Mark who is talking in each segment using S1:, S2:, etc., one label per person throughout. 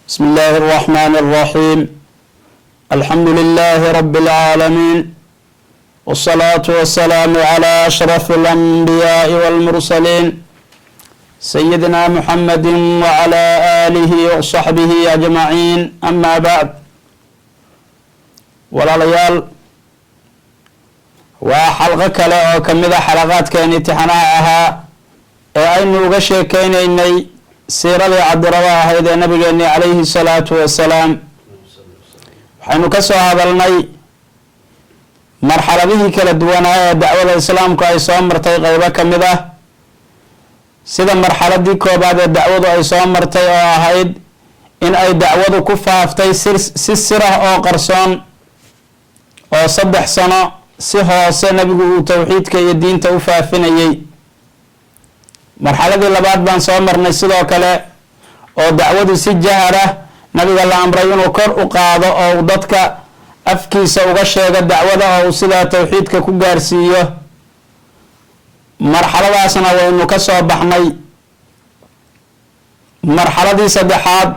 S1: بسم الله الرحمن الرحيم. الحمد لله رب العالمين، والصلاة والسلام على أشرف الأنبياء والمرسلين، سيدنا محمد وعلى آله وصحبه أجمعين. أما بعد، walaalayaal, waa xalqo kale oo ka mid a xalaqaadkeeni imtixaanaha ahaa ee aynu uga sheekeynaynay siiradii cadirada ahayd ee nabigeeni calayhi salaatu wasalaam. Waxaynu ka soo hadalnay marxaladihii kala duwanaa ee dacwada islaamku ay soo martay qeybo ka mid ah, sida marxaladii koobaad ee dacwadu ay soo martay oo ahayd in ay dacwadu ku faaftay si sirah oo qarsoon, oo 3 sano si hoose nebigu uu towxiidka iyo diinta u faafinayey. Marxaladii labaad baan soo marnay sidoo kale, oo dacwadu si jahara nabiga la amray inuu kor u qaado oo uu dadka afkiisa uga sheego dacwada, oo uu sidaa towxiidka ku gaarsiiyo. Marxaladaasna waynu ka soo baxnay. Marxaladii saddexaad,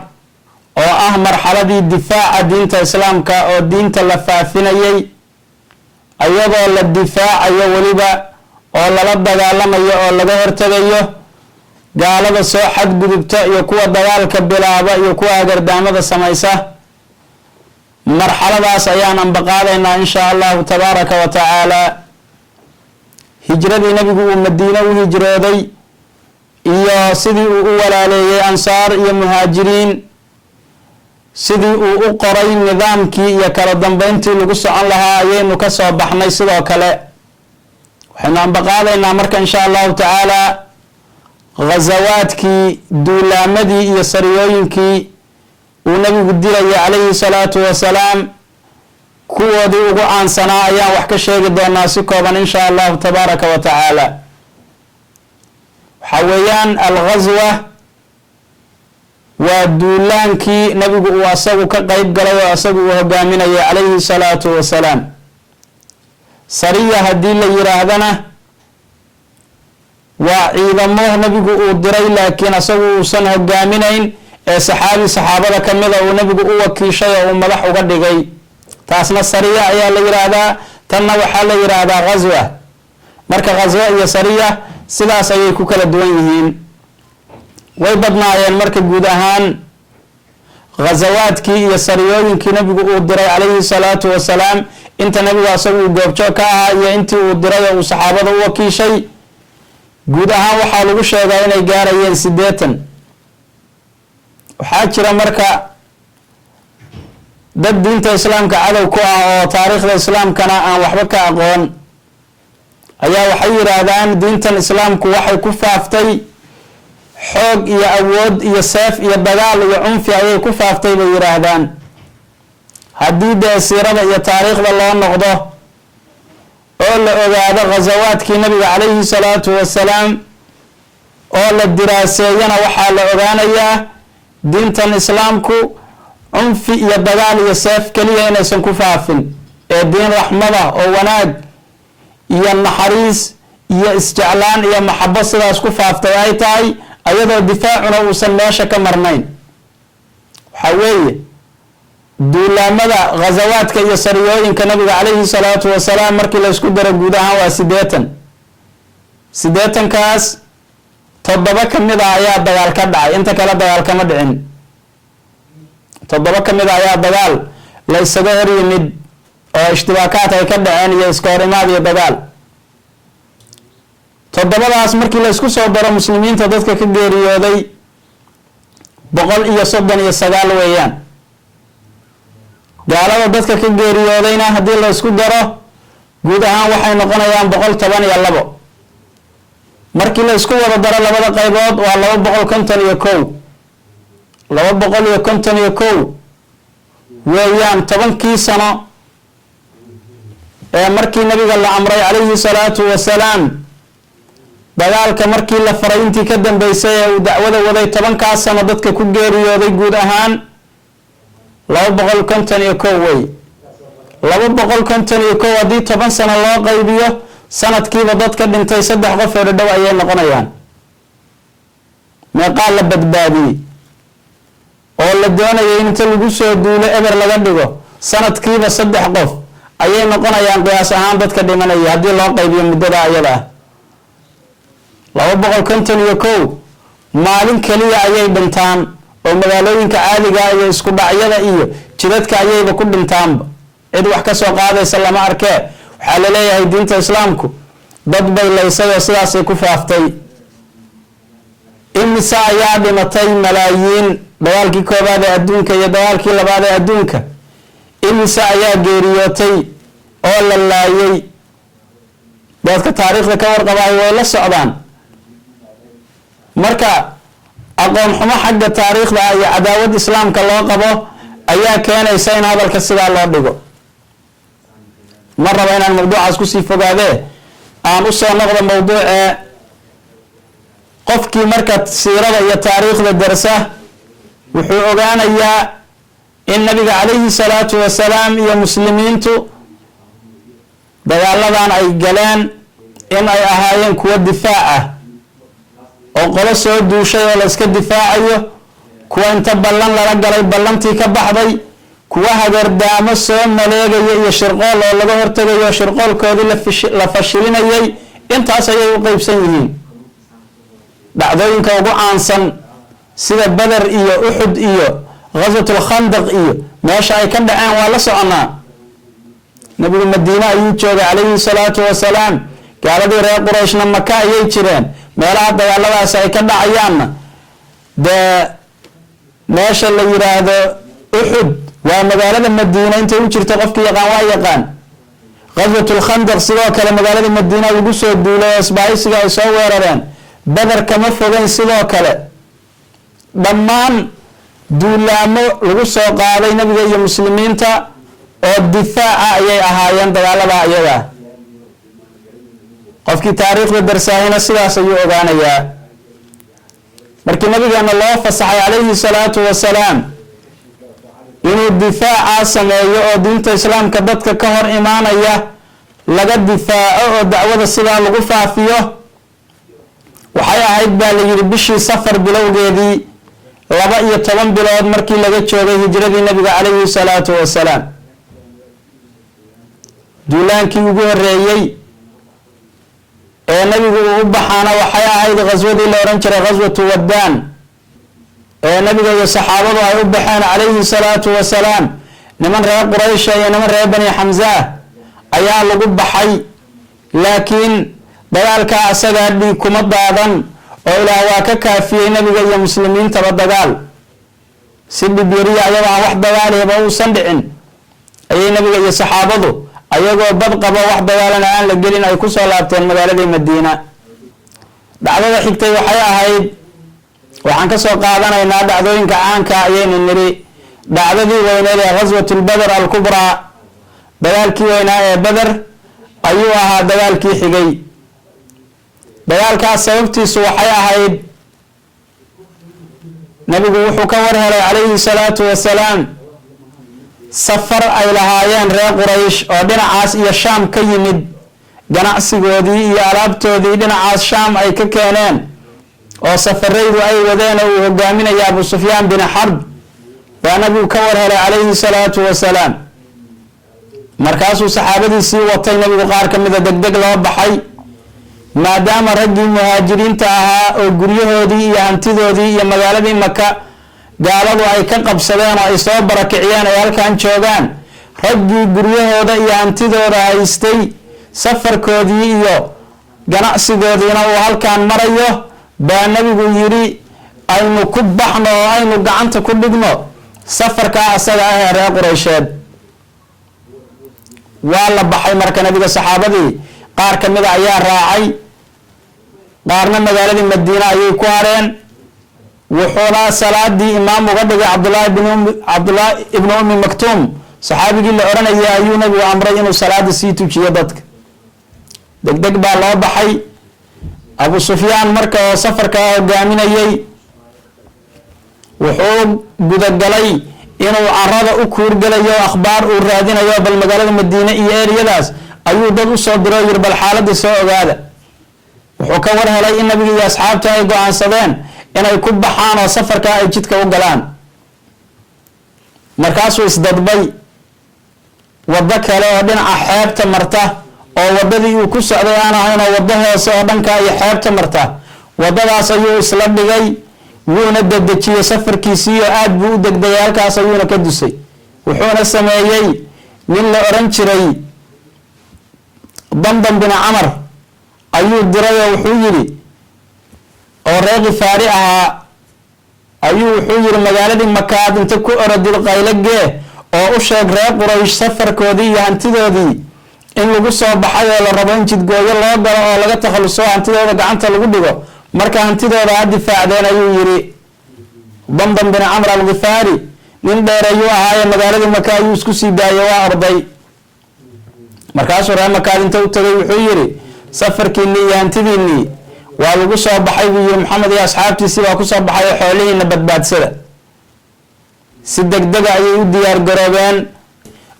S1: oo ah marxaladii difaaca diinta islaamka, oo diinta la faafinayey ayadoo la difaacayo weliba, oo lala dagaalamayo oo laga hortegayo gaalada soo xadgudubta iyo kuwa dagaalka bilaaba iyo kuwa agardaamada samaysa, marxaladaas ayaan ambaqaadaynaa insha Allahu tabaaraka wa tacaala. Hijradii nebigu uu Madiine u hijrooday iyo sidii uu u walaaleeyey Ansaar iyo Muhaajiriin, sidii uu u qoray nidaamkii iyo kala dambeyntii lagu socon lahaa, ayaynu ka soo baxnay. Sidoo kale waxaynu ambaqaadaynaa marka insha Allahu tacaala ghasawaadkii, duulaamadii iyo sariyooyinkii uu nabigu dilayay calayhi salaatu wasalaam, kuwoodii ugu caansanaa ayaan wax ka sheegi doonaa si kooban insha Allahu tabaaraka wa tacaala. Waxaa weeyaan, alghaswa waa duulaankii nabigu uu asagu ka qeyb galay oo asagu uu hogaaminayay calayhi salaatu wasalaam. Sariya haddii la yiraahdana, waa ciidamo nabigu uu diray, laakiin asagu uusan hogaaminayn ee saxaabi saxaabada ka mida uu nabigu u wakiishay oo uu madax uga dhigay. Taasna sariya ayaa la yidhaahdaa, tanna waxaa la yidhaahdaa ghaswa. Marka ghaswa iyo sariya sidaas ayay ku kala duwan yihiin. Way badnaayeen marka guud ahaan ghasawaadkii iyo sariyooyinkii nabigu uu diray calayhi salaatu wasalaam, inta nabigu asagu uu goobjoog ka ahaa iyo intii uu diray oo uu saxaabada u wakiishay. Guud ahaan waxaa lagu sheegaa inay gaarayeen 80. Waxaa jira marka dad diinta islaamka cadow ku ah oo taariikhda islaamkana aan waxba ka aqoon ayaa waxay yidhaahdaan diintan islaamku waxay ku faaftay xoog iyo awood iyo seef iyo dagaal iyo cunfi ayay ku faaftay, bay yidhaahdaan. Haddii dee siirada iyo taariikhda loo noqdo oo la ogaado ghasawaadkii nabiga calayhi salaatu wasalaam oo la diraaseeyana, waxaa la ogaanayaa diintan islaamku cunfi iyo dagaal iyo seef keliya inaysan ku faafin, ee diin raxmada oo wanaag iyo naxariis iyo isjeclaan iyo maxabo sidaas ku faaftay ay tahay, ayadoo difaacuna uusan meesha ka marnayn. Waxaa weeye, duulaamada, ghasawaadka iyo sariyooyinka nabiga calayhi salaatu wasalaam markii la isku daro guud ahaan waa 80. 80-kaas 7 ka mid a ayaa dagaal ka dhacay, inta kale dagaal kama dhicin. 7 ka mid a ayaa dagaal la isaga hor yimid oo ishtibaakaat ay ka dhaceen iyo iska hor imaad iyo dagaal. Toddobadaas markii la isku soo daro, muslimiinta dadka ka geeriyooday 139 weeyaan. Gaalada dadka ka geeriyoodayna haddii la isku daro guud ahaan waxay noqonayaan 112. Markii la isku wada daro labada qaybood waa 251. 251 weeyaan. 10-kii sano ee markii nabiga la amray calayhi salaatu wasalaam, dagaalka markii la faray intii ka dambeysay ee uu dacwada waday, 10-kaas sano dadka ku geeriyooday guud ahaan 251 wey. 251 haddii 10 sano loo qaybiyo, sanadkiiba dadka dhintay saddex qof oo dhadhow ayay noqonayaan. Meeqaa la badbaadiyey oo lagu la doonayay in inta lagu soo duulo eber laga dhigo, sanadkiiba 3 qof ayay noqonayaan qiyaas ahaan dadka dhimanaya haddii loo qaybiyo muddada ayada ah. 251 maalin keliya ayay dhintaan oo magaalooyinka caadiga iyo isku dhacyada iyo jidadka ayayba ku dhintaanba, cid wax ka soo qaadaysa lama arkee. Waxaa la leeyahay diinta islaamku dad bay laysay oo sidaasay ku faaftay. Imise ayaa dhimatay? Malaayiin. Dagaalkii koobaad ee adduunka iyo dagaalkii labaad ee adduunka imise ayaa geeriyootay oo la laayay? Dadka taariikhda ka warqabaay way la socdaan. Marka aqoon xumo xagga taariikhda iyo cadaawad islaamka loo qabo ayaa keenaysa in hadalka sidaa loo dhigo. Ma rabo inaan mawduucaas kusii fogaadee, aan usoo noqdo mawduucee. Qofkii marka siirada iyo taariikhda darsa wuxuu ogaanayaa in nabiga calayhi salaatu wasalaam iyo muslimiintu dagaaladan ay galeen in ay ahaayeen kuwo difaac ah oo qolo soo duushay oo la iska difaacayo, kuwa inta ballan lala galay ballantii ka baxday, kuwa hagardaamo soo maleegaya iyo shirqool oo laga hortegayo, shirqoolkoodii la fashilinayay. Intaas ayay u qeybsan yihiin. Dhacdooyinka ugu caansan sida Beder iyo Uxud iyo Ghaswatul Khandaq iyo meesha ay ka dhaceen waa la soconaa. Nabigu Madiine ayuu joogay calayhi salaatu wasalaam, gaaladii reer Qurayshna Maka ayay jireen. Meelaha dagaaladaasi ay ka dhacayaanna dee meesha la yiraahdo Uxud waa magaalada Madiina intay u jirto, qofkii yaqaan waa yaqaan. Ghaswatul Khandaq sidoo kale magaalada Madiina lagu soo duulay oo isbaahaysiga ay soo weerareen. Beder kama fogeyn sidoo kale. Dhammaan duulaamo lagu soo qaaday nabiga iyo muslimiinta oo difaaca ayay ahaayeen dagaalada iyaga. Qofkii taariikhda darsaahina sidaas ayuu ogaanayaa. Markii nabigeena loo fasaxay calayhi salaatu wasalaam inuu difaacaa sameeyo oo diinta islaamka dadka ka hor imaanaya laga difaaco oo dacwada sidaa lagu faafiyo, waxay ahayd baa la yidhi bishii Safar bilowgeedii, 12 bilood markii laga joogay hijradii nabiga calayhi salaatu wasalaam. Duulaankii ugu horeeyey ee nabigu uu u baxaana waxay ahayd ghaswadii la odhan jiray Ghaswatu Waddaan ee nabiga iyo saxaabadu ay u baxeen calayhi salaatu wasalaam. Niman reer Quraysha iyo niman reer Bani Xamza ayaa lagu baxay, laakiin dagaalkaa asagaa dhiig kuma daadan oo Ilaah waa ka kaafiyey nabiga iyo muslimiintaba dagaal. Si dhibyariya ayadoo aan wax dagaaliba uusan dhicin ayay nabiga iyo saxaabadu ayagoo bad qabo, wax dagaalana aan la gelin, ay kusoo laabteen magaaladii Madiina. Dhacdada xigtay waxay ahayd, waxaan kasoo qaadanaynaa dhacdooyinka caanka ayaynu nidhi, dhacdadii weyneed ee Ghaswatulbeder alkubraa. Dagaalkii weynaa ee Beder ayuu ahaa dagaalkii xigay. Dagaalkaas sababtiisu waxay ahayd nabigu wuxuu ka war helay calayhi salaatu wasalaam safar ay lahaayeen reer Quraysh oo dhinacaas iyo Shaam ka yimid, ganacsigoodii iyo alaabtoodii dhinacaas Shaam ay ka keeneen oo safaraydu ay wadeen oo uu hogaaminaya Abu Sufyaan bin Xarb baa nabigu ka war helay calayhi salaatu wasalaam. Markaasuu saxaabadiisii watay nabigu qaar ka mida, degdeg loo baxay, maadaama raggii muhaajiriinta ahaa oo guryahoodii iyo hantidoodii iyo magaaladii Maka gaaladu ay ka qabsadeen oo ay soo barakiciyeen ay halkan joogaan. Raggii guryahooda iyo hantidooda haystay, safarkoodii iyo ganacsigoodiina uu halkan marayo, baa nabigu yidhi aynu ku baxno oo aynu gacanta ku dhigno safarkaa asaga ah ee reer Qureysheed. Waa la baxay. Marka nabiga saxaabadii qaar ka mida ayaa raacay, qaarna magaaladii Madiine ayay ku hareen. Wuxuuna salaadii imaam uga dhigay Cabdullaahi ibnu Ummi Maktuum, saxaabigii la odhanayay ayuu nabigu amray inuu salaada sii tujiyo dadka. Degdeg baa loo baxay. Abu Sufyaan marka oo safarkaa hogaaminayay wuxuu gudagalay inuu carada u kuurgelayo, akhbaar uu raadinayo. Bal magaalada Madiine iyo eriyadaas ayuu dad usoo diro, yiri bal xaaladda soo ogaada. Wuxuu ka war helay in nabiga iyo asxaabtu ay go-aansadeen inay ku baxaan oo safarkaa ay jidka u galaan. Markaasuu isdadbay waddo kale oo dhinaca xeebta marta, oo waddadii uu ku socday aan ahayn, oo waddo hoose oo dhanka iyo xeebta marta. Waddadaas ayuu isla dhigay, wuuna dedejiyey safarkiisii oo aad buu u degdegay. Halkaas ayuuna ka dusay. Wuxuuna sameeyey nin la odhan jiray Damdam bin Camar ayuu diray, oo wuxuu yidhi, oo reer Khifaari ahaa ayuu, wuxuu yidhi: "Magaaladii Makaad inta ku orodid, qaylo gee oo u sheeg reer Quraysh safarkoodii iyo hantidoodii in lagu soo baxay, oo la rabo in jidgooyo loo galo oo laga takhaluso, hantidooda gacanta lagu dhigo. Marka hantidooda ha difaacdeen," ayuu yidhi. Damdam bin Camr Alkhifaari nin dheer ayuu ahaaye, magaaladii Maka ayuu isku sii daayay, waa orday. Markaasuu reer Makaad inta u tagay wuxuu yidhi: "Safarkiinii iyo hantidiinii waa lagu soo baxay," buu yidhi. "Maxamed iyo asxaabtiisii baa kusoo baxay oo xoolihiina badbaadsada." Si degdega ayay u diyaar garoobeen,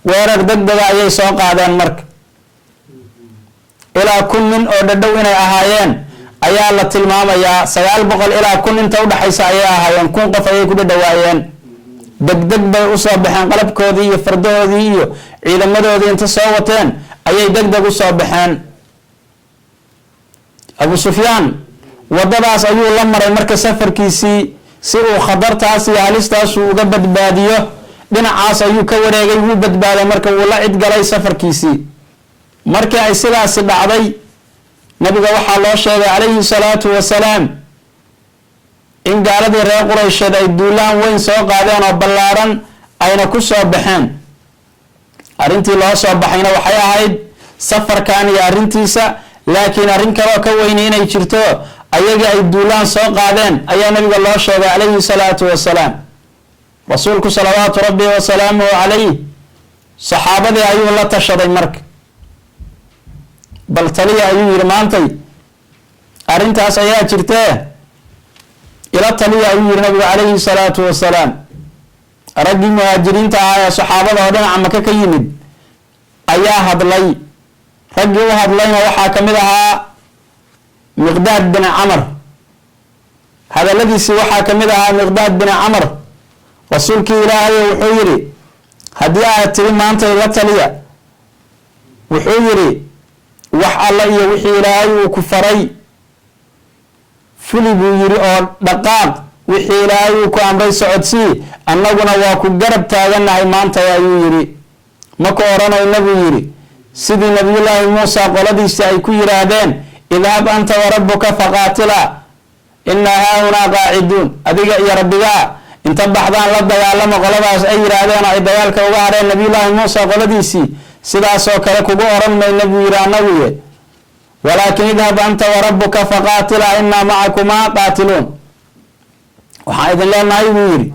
S1: weerar degdega ayay soo qaadeen. Marka ilaa 1000 nin oo dhadhow inay ahaayeen ayaa la tilmaamayaa. 900 ilaa 1000 inta udhexaysa ayay ahaayeen, 1000 qof ayay ku dhadhawaayeen. Degdeg bay usoo baxeen, qalabkoodii iyo fardahoodii iyo ciidamadoodii inta soo wateen ayay degdeg usoo baxeen. Abu Sufyaan waddadaas ayuu la maray marka safarkiisii, si uu khatartaas iyo halistaasuu uga badbaadiyo. Dhinacaas ayuu ka wareegay, wuu badbaaday. Marka wuu la cidgalay safarkiisii. Markii ay sidaasi dhacday, nabiga waxaa loo sheegay calayhi salaatu wasalaam in gaaladii reer Quraysheed ay duulaan weyn soo qaadeen oo ballaaran, ayna ku soo baxeen. Arrintii loo soo baxayna waxay ahayd safarkan iyo arrintiisa, laakiin arrin kaloo ka weyni inay jirto, ayagii ay duulaan soo qaadeen, ayaa nabiga loo sheegay calayhi salaatu wasalaam. Rasuulku salawaatu rabbi wasalaamuhu calayh saxaabadii ayuu la tashaday. Marka "Bal taliya," ayuu yidhi, "maantay arrintaas ayaa jirtee, ila taliya," ayuu yidhi nabigu calayhi salaatu wasalaam. Raggii muhaajiriinta ahaa ee saxaabada oo dhinaca Maka ka yimid ayaa hadlay. Raggii u hadlayna waxaa ka mid ahaa Miqdaad bin Camar. Hadalladiisii waxaa ka mid ahaa Miqdaad bin Camar: "Rasuulkii Ilaahay," wuxuu yidhi, "haddii aad tiri maanta ila taliya," wuxuu yidhi, "wax alla iyo wixii Ilaahay uu ku faray fuli," buu yidhi, "oo dhaqaaq. Wixii Ilaahay uu ku amray socodsii. Annaguna waa ku garab taagannahay maanta," ayuu yidhi. "Ma ku odhanayna," buu yidhi, "sidii Nabiyullaahi Muusa qoladiisi ay ku yidhaahdeen: 'Idhab anta warabbuka faqaatila, innaa haahunaa qaaciduun.' Adiga iyo rabbigaa inta baxdaan la dagaalamo," qoladaas ay yidhaahdeen oo ay dagaalka uga hadheen Nabiyullaahi Muusa qoladiisii, "sidaasoo kale kugu odhan mayna," buu yidhi, "annaguye. Walaakin idhab anta warabbuka faqaatila, innaa macakumaa qaatiluun. Waxaan idin leenahay," buu yidhi,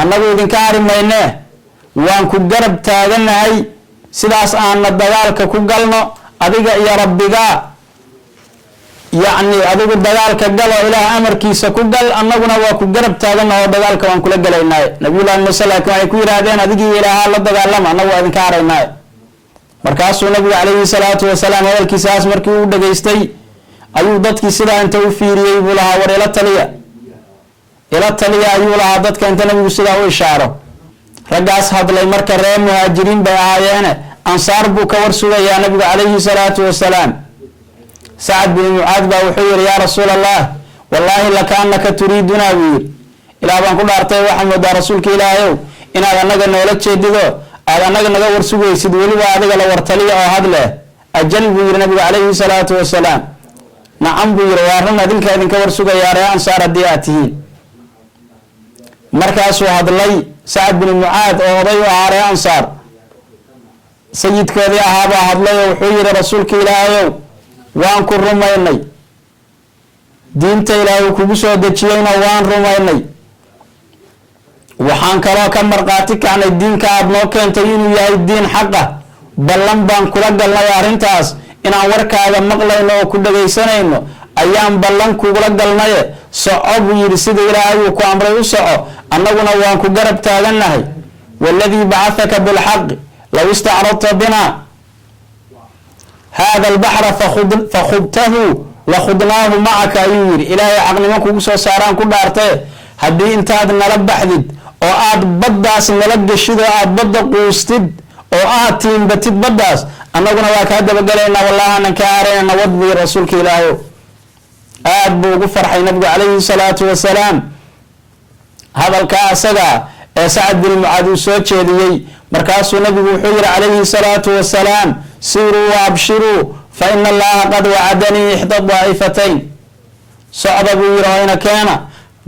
S1: "annagu idinka hari maynee, waan ku garab taaganahay. Sidaas aana dagaalka ku galno, adiga iyo rabbigaa. Yacni adigu dagaalka gal oo Ilaah amarkiisa ku gal, annaguna waa ku garab taagana oo dagaalka waan kula gelaynaaye. Nabiyullahi Muuse laakiin waxay ku yidhaahdeen: 'Adigii Ilaahaa la dagaalama, annagu waa idinka haraynaaye.'" Markaasuu nabigu calayhi salaatu wasalaam hadalkiisaas markii uu dhegaystay ayuu dadkii sidaa inta u fiiriyey buu lahaa: "War ila taliya, ila taliya," ayuu lahaa dadka inta nabigu sidaa u ishaaro. Raggaas hadlay marka reer muhaajiriin bay ahaayeene, ansaar buu ka war sugayaa nabigu calayhi salaatu wasalaam. Sacad bin Mucaad baa wuxuu yihi: "Yaa Rasuul Allah, wallaahi lakaanaka turiidunaa," buu yidhi. "Ilaah baan ku dhaartay, waxaa moodaa, Rasuulka Ilaahayow, inaad annaga noola jeedido, aad annaga naga war sugaysid. Weliba adiga la wartaliya oo hadleh." "Ajal," buu yihi nabigu calayhi salaatu wasalaam. "Nacam," buu yihi, "waa run, adinka idinka war sugayaa, ree ansaar haddii aad tihiin." Markaasuu hadlay Sacad bin Mucaad oo oday u ahaa ree ansaar, sayidkoodii ahaabaa hadlay oo wuxuu yihi: "Rasuulka Ilaahayow, waan ku rumaynay, diinta Ilaahay uu kugu soo dejiyeyna waan rumaynay. Waxaan kaloo ka markhaati kacnay diinka aada noo keentay inuu yahay diin xaqa. Ballan baan kula galnay arrintaas, inaan warkaaga maqlayno oo ku dhagaysanayno ayaan ballan kugula galnaye. Soco," buu yidhi, "sida Ilaahay uu ku amray u soco, annaguna waan ku garab taagannahay. Waladii bacahaka bilxaqi, low istacradta bina hada albaxra fakhudtahu lakhudnaahu macaka," ayuu yidhi. "Ilaahay xaqnimo kugu soo saaraan ku dhaartee, Haddii intaad nala baxdid oo aad baddaas nala geshid oo aad badda quustid oo aad tiimbatid baddaas, annaguna waa kaa dabagelaynaa, wallahi aanan kaa harayna, nabad buu yidhi rasuulka ilaahayow. Aad buu ugu farxay nabigu calayhi salaatu wasalaam hadalkaa asaga ee Sacad bin Mucaad uu soo jeediyey. Markaasuu nabigu wuxuu yihi calayhi salaatu wasalaam: "Siruu wa abshiruu, fa ina Allaha qad wacadanii ixda daa'ifatayn." Socda buu yihi oo ina keena,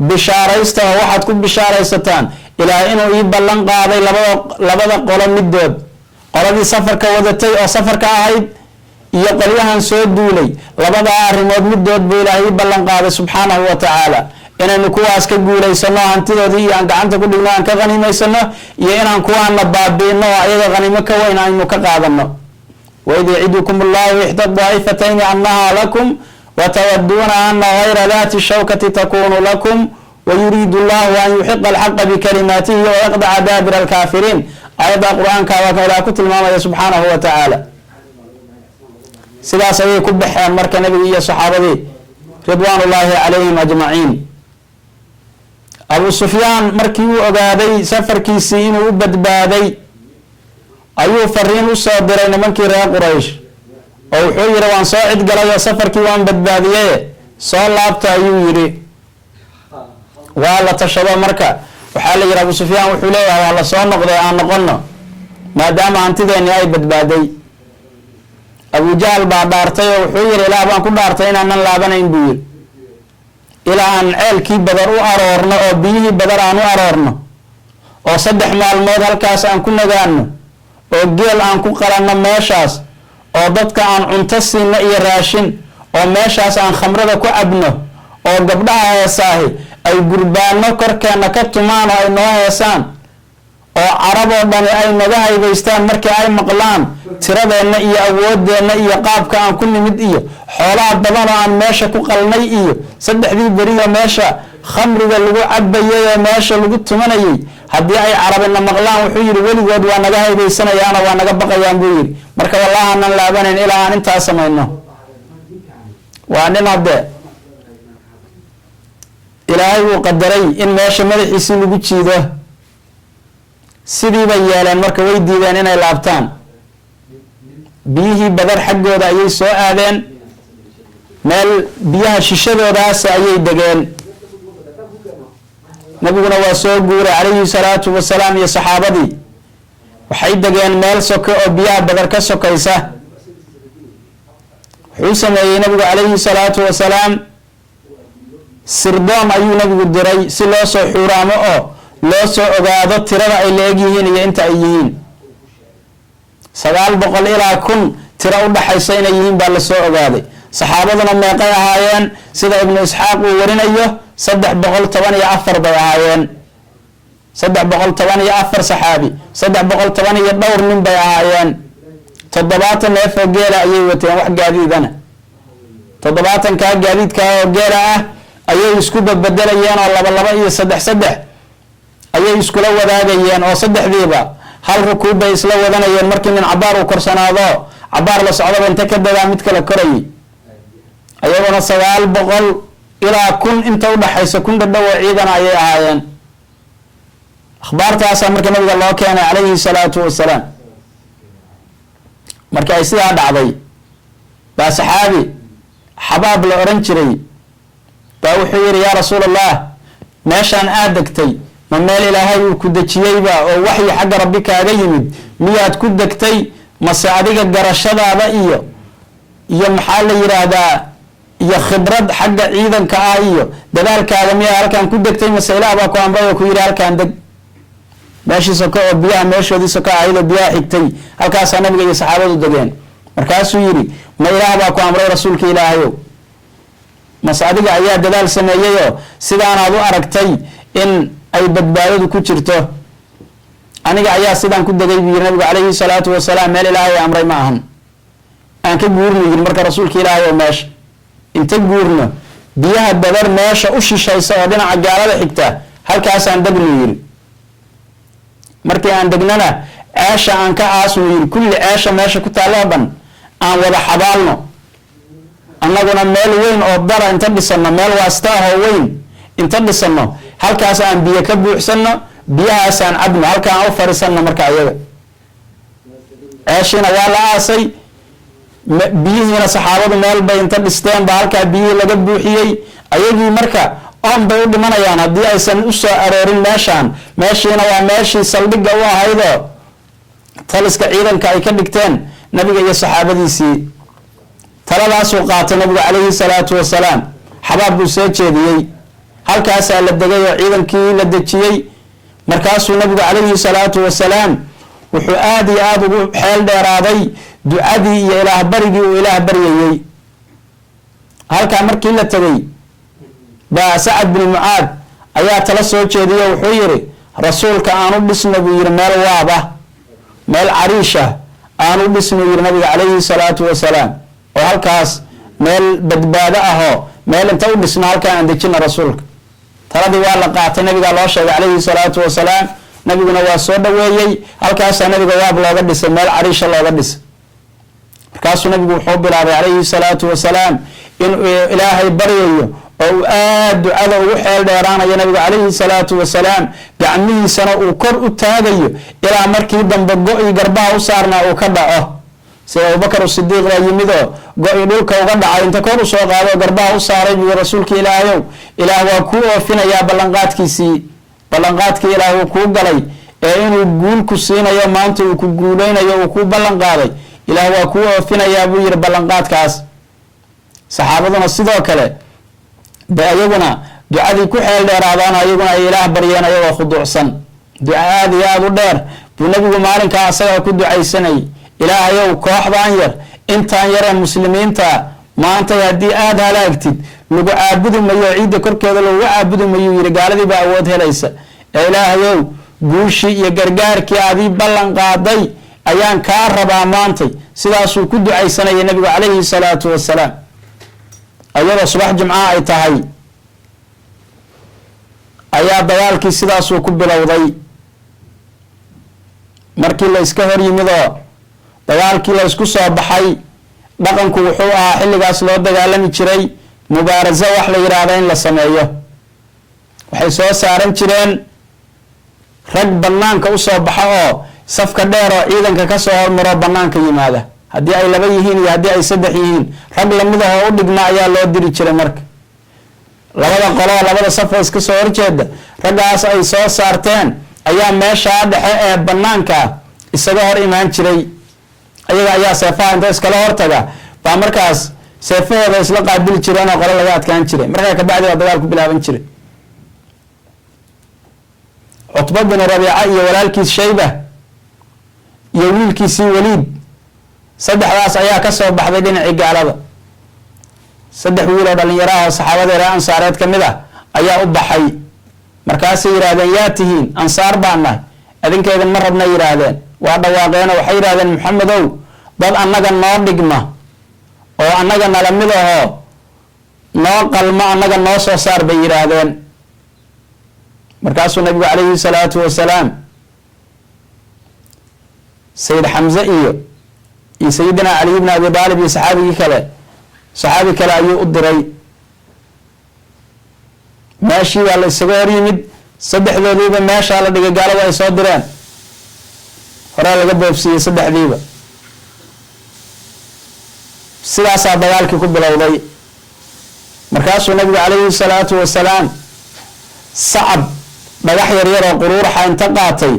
S1: bishaaraysta oo waxaad ku bishaaraysataan Ilaahay inuu ii ballan qaaday labada qolo midood: qoladii safarka wadatay oo safarka ahayd iyo qolyahan soo duulay. Labadaa arrimood midood buu Ilaahay ii ballan qaaday subxaanahu wa tacaala: inaynu kuwaas ka guulaysano, hantidoodii iyo aan gacanta ku dhigno, aan ka khaniimaysano, iyo inaan kuwaana baabi'ino oo ayaga khaniimo ka weyn aynu ka qaadano. "Waid yacidukum Allahu ixda daa'ifatayni annaha lakum watawaduuna ana gayra dati shawkati takunu lakum wayuriidu Allahu an yuxiqa alxaqa bikalimaatihi wayaqdaca daabira alkaafiriin. Aayadda Qur-aanka waa ka Ilaah ku tilmaamaya subxaanahu wa tacaala. Sidaas ayay ku baxeen marka nebigu iyo saxaabadii ridwaan ullaahi calayhim ajmaciin. Abu Sufyaan markii uu ogaaday safarkiisii inuu u badbaaday, ayuu fariin usoo diray nimankii reer Quraysh oo wuxuu yidhi: "Waan soo cidgalay oo safarkii waan badbaadiye, soo laabta," ayuu yidhi. Waa la tashado. Marka waxaa la yidhi: "Abu Sufyaan wuxuu leeyahay waa la soo noqday, aan noqono, maadaama hantideenni ay badbaaday." Abujahl baa dhaartay oo wuxuu yidhi: "Ilaah baan ku dhaartay inaanan laabanayn," buu yidhi, "ilaa aan ceelkii Badar u aroorno oo biyihii Badar aan u aroorno oo 3 maalmood halkaas aan ku nagaano oo geel aan ku qalanno meeshaas oo dadka aan cunto siino iyo raashin oo meeshaas aan khamrada ku cabno oo gabdhaha heesaahi ay gurbaano korkeenna ka tumaan oo ay noo heesaan oo Carab oo dhani ay naga haybaystaan markii ay maqlaan tiradeenna iyo awooddeenna iyo qaabka aan ku nimid iyo xoolaha badan oo aan meesha ku qalnay iyo saddexdii beriyo meesha khamriga lagu cabayay oo meesha lagu tumanayay. Haddii ay Carabina maqlaan," wuxuu yidhi, "weligood waa naga haybaysanayaanoo waa naga baqayaan," buu yidhi. "Marka wallahi aanan laabanayn ilaa aan intaas samayno." Waa nin hadde Ilaahay uu qadaray in meesha madaxiisii lagu jiido. Sidii bay yeeleen. Marka way diideen inay laabtaan. Biyihii Badar xaggooda ayay soo aadeen, meel biyaha shishadoodaas ayay degeen. Nabiguna waa soo guuray calayhi salaatu wasalaam iyo saxaabadii. Waxay degeen meel soke oo biyaha Badar ka sokaysa. Wuxuu sameeyey nabigu calayhi salaatu wasalaam sirdoon ayuu nabigu diray si loo soo xuuraamo oo loo soo ogaado tirada ay la eg yihiin iyo inta ay yihiin. 900 ilaa 1000 tiro u dhaxaysa inay yihiin baa lasoo ogaaday. Saxaabaduna meeqay ahaayeen? Sida Ibnu Isxaaq uu warinayo, 314 bay ahaayeen, 314 saxaabi, 310 iyo dhowr nin bay ahaayeen. 70 neef oo geela ayay wateen, wax gaadiidana 70-kaa gaadiidkaa oo geela ah ayay isku badbedelayeen oo laba laba iyo saddex saddex ayay iskula wadaagayeen, oo saddexdiiba hal rukuub bay isla wadanayeen. Markii nin cabaar uu korsanaado, cabaar la socdaba inta ka dagaa mid kale korayay. Ayaguna 900 ilaa 1000 inta udhaxaysa, 1000 dhadhow oo ciidana ayay ahaayeen. Akhbaartaasaa marka nabiga loo keenay calayhi salaatu wasalaam. Marka ay sidaa dhacday baa saxaabi Xabaab la odhan jiray baa wuxuu yidhi: "Yaa Rasuul Allah, meeshaan aad degtay ma meel Ilaahay uu ku dejiyeyba oo waxyi xagga Rabbi kaaga yimid miyaad ku degtay, mase adiga garashadaada iyo maxaa la yidhaahdaa iyo khibrad xagga ciidanka ah iyo dadaalkaaga miyaa halkaan ku degtay, mase Ilaah baa ku amray oo ku yidhi halkaan deg?" Meeshii soke oo biyaha meeshoodii soke ahayd oo biyaha xigtay, halkaasaa nabiga iyo saxaabadu degeen. Markaasuu yidhi: "Ma Ilaah baa ku amray, rasuulka Ilaahayow, mase adiga ayaa dadaal sameeyeyoo sidaanaad u aragtay in ay badbaadadu ku jirto?" "Aniga ayaa sidaan ku degay," buu yidhi nabigu calayhi salaatu wasalaam, "meel Ilaahay amray ma ahan. Aan ka guurno," yidhi marka, "rasuulka Ilaahay oo meesha inta guurno, biyaha Badar meesha u shishaysa oo dhinaca gaalada xigta halkaasaan degnu," yidhi. "Markii aan degnana ceesha aan ka aasnu," yidhi, "kulli ceesha meesha ku taalla oo dhan aan wada xabaalno, annaguna meel weyn oo dara inta dhisanno, meel waastaahoo weyn inta dhisanno." Halkaas aan biyo ka buuxsanno, biyahaasaan cabno, halka aan u fadhiisanno. Marka ayaga ceeshiina waa la aasay, biyihiina saxaabadu meel bay inta dhisteen baa halkaa biyihii laga buuxiyey. Ayagii marka oon bay u dhimanayaan haddii aysan u soo aroorin meeshaan. Meeshiina waa meeshii saldhigga u ahaydoo taliska ciidanka ay ka dhigteen nabiga iyo saxaabadiisii. Taladaasuu qaatay nabigu calayhi salaatu wasalaam. Xabaab buu soo jeediyey, halkaasaa la degay oo ciidankii la dejiyey. Markaasuu nabigu calayhi salaatu wasalaam wuxuu aada iyo aada ugu xeel dheeraaday ducadii iyo ilaah barigii uu ilaah baryayey. Halkaa markii la tegey baa Sacad bin Mucaad ayaa tala soo jeediye. Wuxuu yidhi, rasuulka aan u dhisno buu yidhi meel waaba, meel cariisha aan u dhisno yidhi nabiga calayhi salaatu wasalaam, oo halkaas meel badbaado ahoo meel inta u dhisno halkaa aan dejina rasuulka. Taladii waa la qaatay, nabigaa loo sheegay calayhi salaatu wasalaam, nabiguna waa soo dhoweeyey. Halkaasaa nabiga waab looga dhisay, meel cariisha looga dhisay. Markaasuu nabigu wuxuu bilaabay calayhi salaatu wasalaam inuu ilaahay baryayo oo uu aada ducada ugu xeel dheeraanayo nabigu calayhi salaatu wasalaam, gacmihiisana uu kor u taagayo ilaa markii dambe go-i garbaha u saarnaa uu ka dhaco. Sida Abubakar Sidiiq baa yimidoo go-i dhulka uga dhacay inta kor usoo qaado garbaha u saaray buu: "Rasuulka ilaahayow, ilaah waa kuu oofinayaa ballanqaadkiisii, ballanqaadkii ilaah uu kuu galay ee inuu guul ku siinayo, maanta uu ku guuleynayo uu kuu ballan qaaday, ilaah waa kuu oofinayaa," buu yihi ballanqaadkaas. Saxaabaduna sidoo kale bay ayaguna ducadii ku xeel dheeraadaan, ayaguna ay ilaah baryeen ayagoo khuduucsan. Duca aada iyo aada u dheer buu nabigu maalinkaa asagaa ku ducaysanayay: "Ilaahayow, kooxdan yar, intaan yaree muslimiinta maantay haddii aada halaagtid, lagu caabudi mayo, ciidda korkeeda lagu caabudi mayuu yihi, gaaladii baa awood helaysa. Ee ilaahayow, guushii iyo gargaarkii adii ballan qaaday ayaan kaa rabaa maantay." Sidaasuu ku ducaysanayay nabigu calayhi salaatu wasalaam. Ayadoo subax jimcaha ay tahay ayaa dagaalkii sidaasuu ku bilowday. Markii la iska hor yimidoo dagaalkii la isku soo baxay, dhaqanku wuxuu ahaa xilligaas loo dagaalami jiray mubaaraso wax la yidhaahda in la sameeyo. Waxay soo saaran jireen rag bannaanka usoo baxa oo safka dheer oo ciidanka kasoo hormaroo bannaanka yimaada, haddii ay laba yihiin iyo haddii ay saddex yihiin, rag lamid ah oo u dhigma ayaa loo diri jiray. Marka labada qoloo, labada safoo iska soo horjeeda, raggaas ay soo saarteen ayaa meeshaa dhexe ee bannaanka isaga hor imaan jiray. Ayaga ayaa seefaha inta iskala hortaga baa markaas seefahooda isla qaabili jireen oo qole laga adkaan jiray. Markaa kabacdi waa dagaal ku bilaaban jiray. Cutba binu Rabiica iyo walaalkiis Shayba iyo wiilkiisii Waliid, saddexdaas ayaa ka soo baxday dhinacii gaalada. Saddex wiil oo dhalinyaro ah oo saxaabada reer ansaareed ka mid ah ayaa u baxay. Markaasay yidhaahdeen, "Yaa tihiin?" "Ansaar baan nahay, adinkeedin ma rabna," yidhaahdeen. Waa dhawaaqeenoo waxay yidhahdeen, "Maxamedow, dad annaga noo dhigma oo annaga nala mid ahoo noo qalma annaga noo soo saar," bay yidhaahdeen. Markaasuu nabigu calayhi salaatu wasalaam Sayid Xamse iyo Sayidina Caliy bn Abi Aalib iyo saxaabigii kale, saxaabi kale ayuu u diray. Meeshii baa la isaga hor yimid. Saddexdoodiiba meeshaa la dhigay gaalada ay soo direen. Horaa laga boobsiiyey saddexdiiba. Sidaasaa dagaalkii ku bilowday. Markaasuu nabigu calayhi salaatu wasalaam sacab dhagax yaryar oo quruuraxa inta qaatay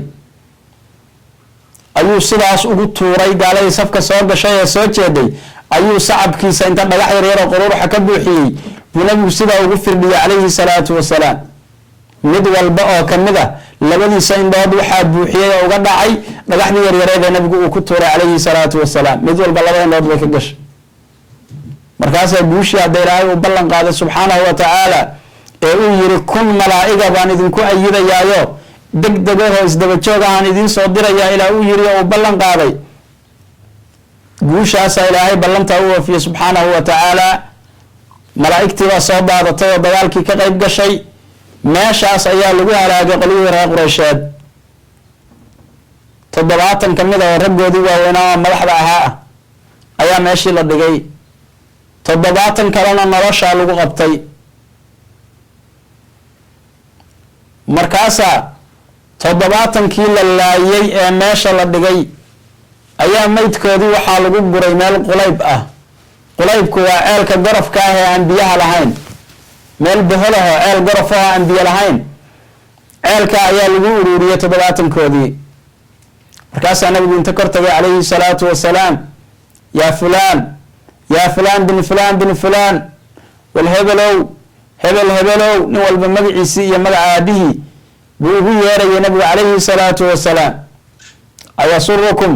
S1: ayuu sidaas ugu tuuray gaaladii safka soo gashay ee soo jeeday. Ayuu sacabkiisa inta dhagax yaryar oo quruuraxa ka buuxiyey buu nabigu sidaa ugu firdhiyey calayhi salaatu wasalaam. Mid walba oo kamid a labadiisa indhood waxaa buuxiyey oo uga dhacay dhagaxdii yaryareed ee nabigu uu ku tuuray calayhi salaatu wasalaam. Mid walba laba indhood bay ka gashay. Markaasaa guushii hadda ilaahay uu ballan qaaday subxaanahu wa tacaala ee uu yiri, 1000 malaa'iga baan idinku ayidayaayo, deg degahoo isdaba joog ahaan idiin soo dirayaa, ilaa uu yiri oo uu ballan qaaday, guushaasaa ilaahay ballantaa u oofiyey subxaanahu wa tacaala. Malaa'igtii baa soo daadatay oo dagaalkii ka qayb gashay. Meeshaas ayaa lagu halaagay qolyihii reer Qureysheed. 70 ka mid ah oo raggoodii waaweynaa oo madaxda ahaa ah ayaa meeshii la dhigay, 70 kalena noloshaa lagu qabtay. Markaasaa 70kii la laayay ee meesha la dhigay ayaa meydkoodii waxaa lagu guray meel qulayb ah. Qulaybku waa ceelka gorofka ah ee aan biyaha lahayn, meel boholaho ceel gorof ah aan biyo lahayn, ceelka ayaa lagu ururiyey 70koodii. Markaasaa nabigu inta kor tagay calayhi salaatu wasalaam, yaa fulaan, yaa fulaan bin fulaan bin fulaan, wal hebelow, hebel hebelow, nin walba magaciisii iyo magaca aabihii buu ugu yeerayay nabigu calayhi salaatu wasalaam. Ayasurukum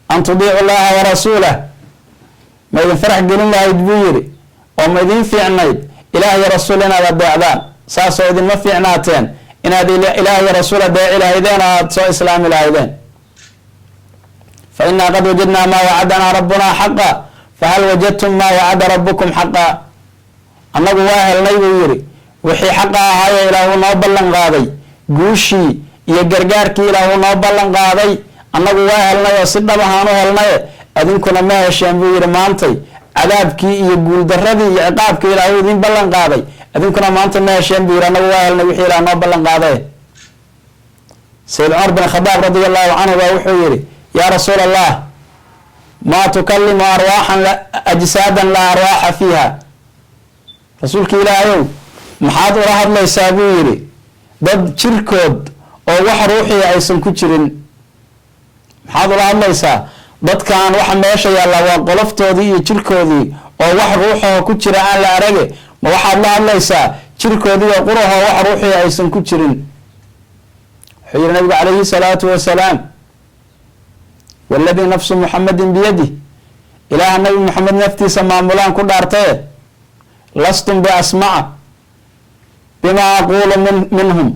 S1: an tudiicu llaha warasuulah, ma idin farax gelin lahayd buu yidhi, oo ma idin fiicnayd Ilaah iyo rasuul inaad adeecdaan? Saasoo idinma fiicnaateen inaad Ilaah iyo rasuul adeeci lahaydeen oo aada soo islaami lahaydeen? Fa innaa qad wajadnaa maa wacadanaa rabbunaa xaqa, fahal wajadtum maa wacada rabbukum xaqa? Annagu waa helnay buu yidhi wixii xaqa ahaaye Ilaah uu noo ballan qaaday, guushii iyo gargaarkii Ilaah uu noo ballan qaaday annagu waa helnay oo si dhab ahaan u helnaye, adinkuna ma hesheen buu yidhi maantay cadaabkii iyo guuldaradii iyo ciqaabkii Ilaah uu idin ballan qaaday? Adinkuna maanta ma hesheen buu yidhi? Annagu waa helnay wixii Ilaah noo ballan qaaday. Sayid Cumar bin Khadaab radia allahu canhu baa wuxuu yidhi, yaa rasuul Allah, maa tukalimu arwaaxan ajsaadan laa arwaaxa fiiha? Rasuulka Ilaahayow, maxaad ula hadlaysaa buu yidhi dad jirkood oo wax ruuxii aysan ku jirin? Maxaad ula hadlaysaa dadkan? Waxa meesha yaallaa waa qoloftoodii iyo jirkoodii oo wax ruuxaho ku jira aan la arage, ma waxaad la hadlaysaa jirkoodii oo qurahoo wax ruuxii aysan ku jirin? Wuxuu yihi nabigu calayhi salaatu wasalaam, waladii nafsu Muxamedin biyadih, Ilaaha Nabi Muxamed naftiisa maamulaan ku dhaartaye, lastum biasmaca bimaa aquulu minhum,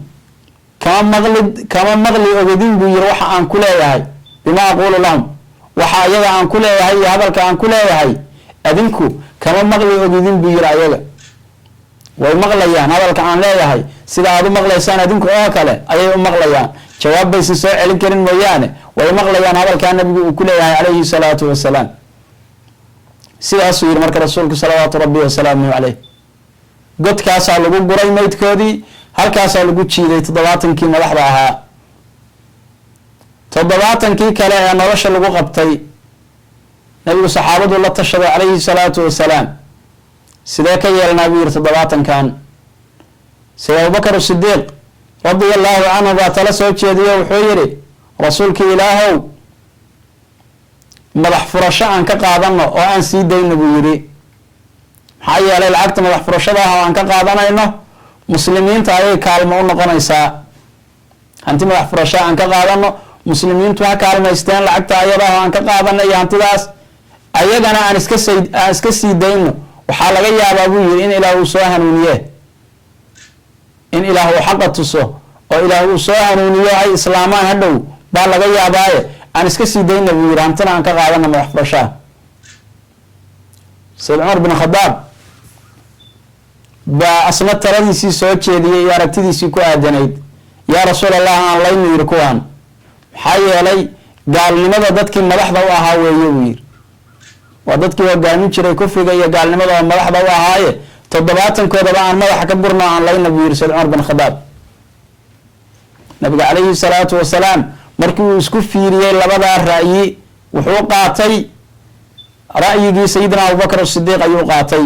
S1: kama maqli ogedin buu yihi waxa aan ku leeyahay, bimaa aquulu lahum, waxa ayaga aan ku leeyahay iyo hadalka aan ku leeyahay adinku kama maqli ogidin buu yihi. Ayaga way maqlayaan hadalka aan leeyahay, sida aada u maqlaysaan adinku oo kale ayay u maqlayaan, jawaab baysan soo celin karin mooyaane way maqlayaan hadalkaa nabigu uu ku leeyahay calayhi salaatu wasalaam. Sidaasuu yihi marka rasuulku salawaatu rabbi wasalaamuhu caleyh. Godkaasaa lagu guray meydkoodii, halkaasaa lagu jiiday 70kii madaxda ahaa. 70kii kale ee nolosha lagu qabtay, nabigu saxaabadu la tashaday calayhi salaatu wasalaam. Sidee ka yeelnaa buu yihi 70kan? Sayid Abubakar Sidiiq radia allahu canhu baa tala soo jeediyo, wuxuu yidhi, rasuulkii Ilaahow, madax furasho aan ka qaadano oo aan sii dayno buu yidhi. Maxaa yeelay lacagta madax furashada ah oo aan ka qaadanayno muslimiinta ayay kaalmo u noqonaysaa. Hanti madax furasho aan ka qaadano, muslimiintu ha kaalmaysteen lacagta ayada oo aan ka qaadano iyo hantidaas, ayagana aan iska sii dayno. Waxaa laga yaabaa buu yidhi in Ilaah uu soo hanuuniye, in Ilaah uu xaqa tuso oo Ilaah uu soo hanuuniyo, ay islaamaan hadhow baa laga yaabaaye, aan iska sii dayna buu yidhi, hantina aan ka qaadana madax furashaha. Sayid Cumar bin Khadaab baa asna taladiisii soo jeediyey iyo aragtidiisii ku aadanayd. Yaa rasuul Allah, aan laynu yidhi kuwaan, maxaa yeelay gaalnimada dadkii madaxda u ahaa weeye buu yidhi, waa dadkii hogaamin jiray kufriga iyo gaalnimada oo madaxda u ahaaye, 70koodaba aan madaxa ka gurno, aan layna buu yidhi sayid Cumar bin Khadaab. Nabiga calayhi salaatu wasalaam markii uu isku fiiriyey labadaa ra'yi, wuxuu qaatay ra'yigii sayidina Abubakr Asidiiq ayuu qaatay.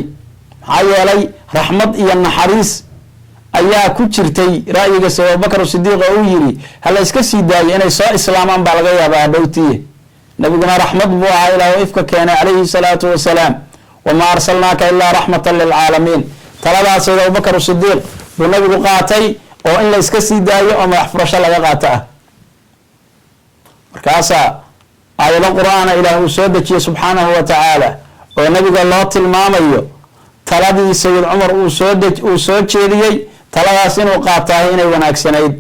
S1: Maxaa yeelay raxmad iyo naxariis ayaa ku jirtay ra'yiga sayid Abubakr Sidiiq oo uu yidhi hala iska sii daayo, inay soo islaamaan baa laga yaabaa hadhowtiye. Nabiguna raxmad buu ahaa Ilaah ifka keenay calayhi salaatu wasalaam, wamaa arsalnaaka ilaa raxmatan lilcaalamiin. Taladaas sayid Abubakr Sidiiq buu nabigu qaatay oo in la iska sii daayo oo madax furasho laga qaato ah. Markaasaa aayado qur-aana Ilaah uu soo dejiyey subxaanahu wa tacaala oo nabiga loo tilmaamayo taladii sayid Cumar uu soo jeediyey, taladaas inuu qaataahay inay wanaagsanayd.